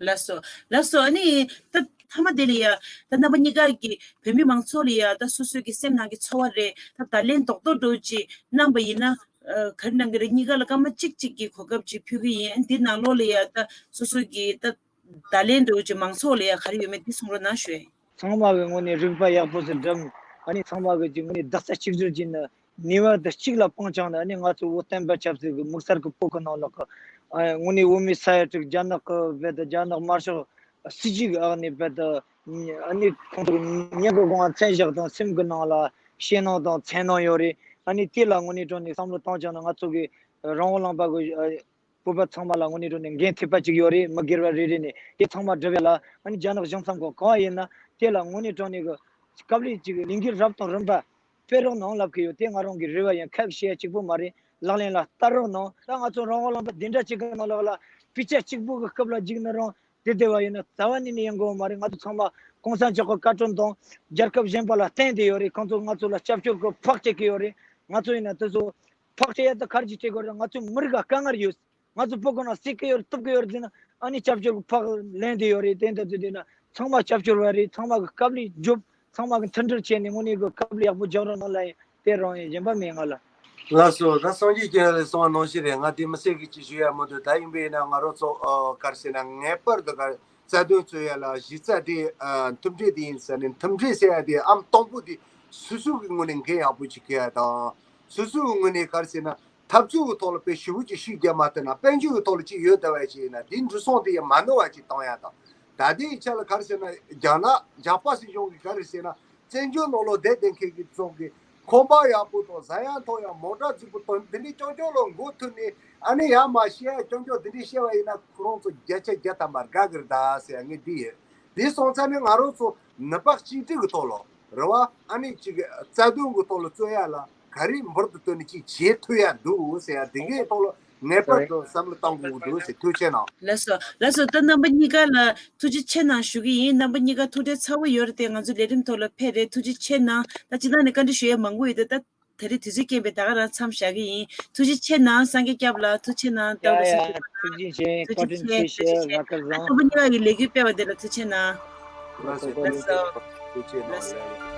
ལགས་སོ། ལགས་སོ། ཨ་ནི་ད་མཐའ་མ་དེ་ལ་ཡ་ད་རྣམ་པ་གཉིས་ཀ་གི་བོད་མི་མང་ཚོགས་ལ་ཡ་ད་སོ་སོའི་གི་སེམས་ནང་གི་ཚོར་བ་རེད། ད་བརྡ་ལན་རྡོག་རྡོག་འདྲ་བོ་ཅིག་གནང་པ་ཡིན་ན། ཨ་ག་རེ་གནང་གི་རེད། གཉིས་ཀ་ལ་སྐར་མ་གཅིག་གཅིག་གི་གོ་སྐབས་ཅིག་ཕུལ་གི་ཡིན། འདི་ནང་ལོགས་ལ་ཡ་ད་སོ་སོ་གི་ད་བརྡ་ལན་འདྲ་བོ་ཅིག་མང་ཚོགས་ལ་ཡ་ག་རེ་ཡོད་མེད་འདི་གསུང་རོགས་གནང་ཞུ། ཚང་མ་གི་ངོས་ནས་རིག་པ་ཡག་པོ་ཞིག་བསྒྲུབས། ཨ་ནི་ཚང་མ་གི་ཅིག་དངོས་གནས་རྡོག་རྩ་གཅིག་སྒྲིལ་གྱིས་ནི་ནུས་པ་འདི་གཅིག་ལ་སྤུངས་བྱུང་ན། ཨ་ནི་ང་ཚོ་བོད་བསྟན་པ་ཆབ་སྲིད་ཀྱི་དམིགས་བསལ་གྱི་བོད་ཀྱི་ནང་ལོགས་ཀྱི་ཨ་དངོས་གནས་བོད་མི་ས་ཡ་དྲུག་རྒྱ་ནག་གི་བོད་དང་རྒྱ་ནག་དམར་ཤོག་སྲིད་ཇུས་ཀྱི་འོག་ནས་བོད་དུ་ཨ་ནི་ཁོང་ཚོ་གི་མྱི་གི་དགོངས་པ་མཚན་བཞག་དང་སེམས་ཀྱི་ནང་ལ་ཤེས་སྣང་དང་འཚེར་སྣང་ཡོད་རེད། ཨ་ནི་དེ་ལ་དངོས་གནས་དྲང་གནས་བསམ་བློ་བཏང་བྱུང་ན། ང་ཚོ་གི་རང་དབང་ལུང་པ་གི་ཨ་བོད་པ་ཚང་མ་ལ་དངོས་གནས་དྲང་གནས་འགན་ཐེབས་པ་ཅིག་ཡོད་རེད། མི་སྒེར་བ་རེ་རེ་ནས་དེ་ཚང་མ་སྒྲུབ་ཡ་ལ། ཨ་ནི་རྒྱ་ནག་གཞུང་ཚབ་ཁང་གང་ཡིན་ན་དེ་ལ་དངོས་གནས་དྲང་གནས་ཀྱི་སྐབས་ལས་ཅིག་ལས་འགུལ་རབ་དང་རིམ་པ་སྤེལ་རོགས་གནང་ལབ་ཀྱི་ཡོད། དེ་ང་རང་གི་རེ་བ་ཡིན། ཁ་ཤས་གཅིག་པོ་མ་རེད། ལག་ལེན་ལ་བསྟར་རོགས་གནང་། ད་ང་ཚོ་རང་དབང་ལུང་པ་འདི་འདྲ་ཅིག་གི་ནང་ལོགས་ལ་དཔེ་ཆ་གཅིག་པོ་གི་སྐབས་ལ་འཇིགས་ན་རང་དེ་བདེ་བ་ཡོད་ན་རྩ་བ་ནས་ནས་ཡོང་གི་མ་རེད། ང་ཚོ་ཚང་མ་གོང་ས་མཆོག་གི་བཀའ་དྲིན་དང་རྒྱལ་ཁབ་གཞན་པ་ལ་བརྟེན་བསྡད་ཡོད་རེད། ཁོང་ཚོ་ང་ཚོ་ལ་སྐྱབས་བཅོལ་གྱི་ཕག་སྤྲད་ཀྱི་ཡོད་རེད། ང་ཚོ་ཡིན་ན་དེ་ཚོ་ཕག་སྤྲད་ཡ་དེ་ག་རེ་ཅིག་སྤྲད་དགོས་རེད། ང་ཚོ་མི་རིགས་ལ་དཀའ་ངལ་ཡོད། ང་ཚོ་བོད་ཁོ་ན་བསད་ཀྱི་ཡོད་རེད། གཏུབ་ཀྱི་ཡོད་རེད་ཟེར་ན། ཨ་ནི་སྐྱབས་བཅོལ་གྱི་ཕག་ལེན་བསྡད་ཡོད་རེད། དེ་འདྲ་དུས་དེ་ན་ཚང་མ་སྐྱབས་བཅོལ་བ་རེད། ཚང་མ་གི་སྐབས་ལས་རྒྱོབ། ཚང་མ་གི་མཐུན་སྒྲིལ་བྱས་ནས་དངོས་གནས་གི་སྐབས་ལས་ཡག་པོ་རྒྱག་རོགས་གནང་ལབ་ཡིན། དེ་རང་ཡིན། གཞན་པ་མེད་ང་ལ། ལགས་སོ། ད་སངས་རྒྱས་ཀྱིས་གསུངས་པ་ནང་བཞིན་རེད། ང་དེ་མི་སེར་གྱིས་ཅིག་ཞུ་ཡ་མི་འདུག་ད་ཡིན་པས་ན་ང་རང་ཚོ་ཨ་ག་རེ་ཟེར་ན་ངེས་པར་དུ་ག་རྩ་དོན་རྩོད་ཡ་ལ་གཞི་རྩ་དེ་ཨ་མཐུན་སྒྲིལ་དེ་ཡིན་ཟེར་ནས། མཐུན་སྒྲིལ་ཟེར་ཡ་དེ་ཨམ་དང་པོ་དེ་སོ་སོ་གི་ངོས་ནས་འགན་ཡག་པོ་ཅིག་འཁྱེར་ཡ་དང་། སོ་སོ་གི་ངོས་ནས་ག་རེ་ཟེར་ན་འཐབ་རྩོད་ཀྱི་ཐོག་ལ་དཔེ་ཞེ་པོ་ཅིག་ཤུགས་རྒྱབ་མ་ཐུབ་ན། དཔལ་འབྱོར་གྱི་ཐོག་ལ་ཅིག་ཡོད་བསྡད་པ་ཅིག་ཡིན་ན་དེའི་འགྲོ་སོང་དེ་ཡང་མ་ནོར་བ་ཅིག་གཏོང་ཡ་དང་། ད་ལྟའི་ཆ་ལ་ག་རེ་ཟེར་ན་རྒྱ་ནག་རྒྱ་པ་སྲིད་གཞུང་གིས་ག་རེ་ཟེར་ན། བཙན་བྱོལ་ནང་ལོགས་བསྡད་བསྡད་མཁན་གྱི་ཚོ་གི་ཁང་པ་ཡག་པོ་དང་ཟ་ཡ་འཐུང་ཡ་མོ་ཊ་རྫིག་པོ་དང་འདི་འདྲའི་རྐྱང་རྐྱང་ལ་མགོ་ཐུག་ནས། ཨ་ནི་ཡར་མར་བཤད་ཡ་རྐྱང་རྐྱང་འདི་འདྲའི་བཤད་པ་ཡིན་ན་ཁོ་རང་ཚོ་བརྒྱ་ཆ་བརྒྱ་ཐམ་པ་དགའ་གི་རེད་ད་ཟེར་ཡ་ངས་འདི་ཡིན། འདི་སོང་ཙང་ནི་ང་རང་ཚོ་ནུས་པ་གཅིག་སྒྲིལ་གྱི་ཐོག་ལ་རེད་བ། ཨ་ནི་ཅིག་རྩ་དོན་གྱི་ཐོག་ལ་རྩོད་ཡ་ལ་ག་རེ་འབུར་དུ་བཏོན་ནས་ཅིག་བྱེད་ཐུབ་ཡ་འདུག་ཟེར་ཡ་དེ་གའི་ཐོག་ལ་ངེས་པར་དུ་བསམ་བློ་གཏོང་དགོས་ཀྱི་འདུག་ཟེར། ཐུགས་རྗེ་གནང་། ལགས་སོ། ལགས་སོ། ད་རྣམ་པ་གཉིས་ཀ་ལ་ཐུགས་རྗེ་ཆེ་གནང་ཞུ་གི་ཡིན། རྣམ་པ་གཉིས་ཀ་ཐུགས་འཕྲད་ཚ་བོ་ཡོད་རེད་དེ། ང་ཚོ་ལས་རིམ་ཐོག་ལ་ཕེབས་རེད། ཐུགས་རྗེ་ཆེ་གནང་། ད་སྤྱིར་བཏང་ནས་བཀའ་འདྲི་ཞུ་ཡ་མང་པོ་ཡོད་དེ། ད་དེ་རིང་དུས་ཚོད་རྐྱེན་པས་ད་ག་རང་མཚམས་བཞག་གི་ཡིན། ཐུགས་རྗེ་ཆེ་གནང་། སངས་རྒྱས་སྐྱབས་ལགས་ཐུགས་རྗེ་གནང་། ཡ་ཡ། ཐུགས་རྗེ་ཆེ། ཐུགས་རྗེ་ཆེ། བཀའ་དྲིན་ཆེ་ཞུ། ལགས་ཀར་བཟང་། རྣམ་པ་གཉིས་ཀ་གི་ལས་འགུལ་སྤེལ་བ་དེ་ལ་ཐུགས་རྗེ་གནང་། ལགས་སོ། ལགས་སོ། ཐུགས་རྗེ་གནང་། ལགས་སོ།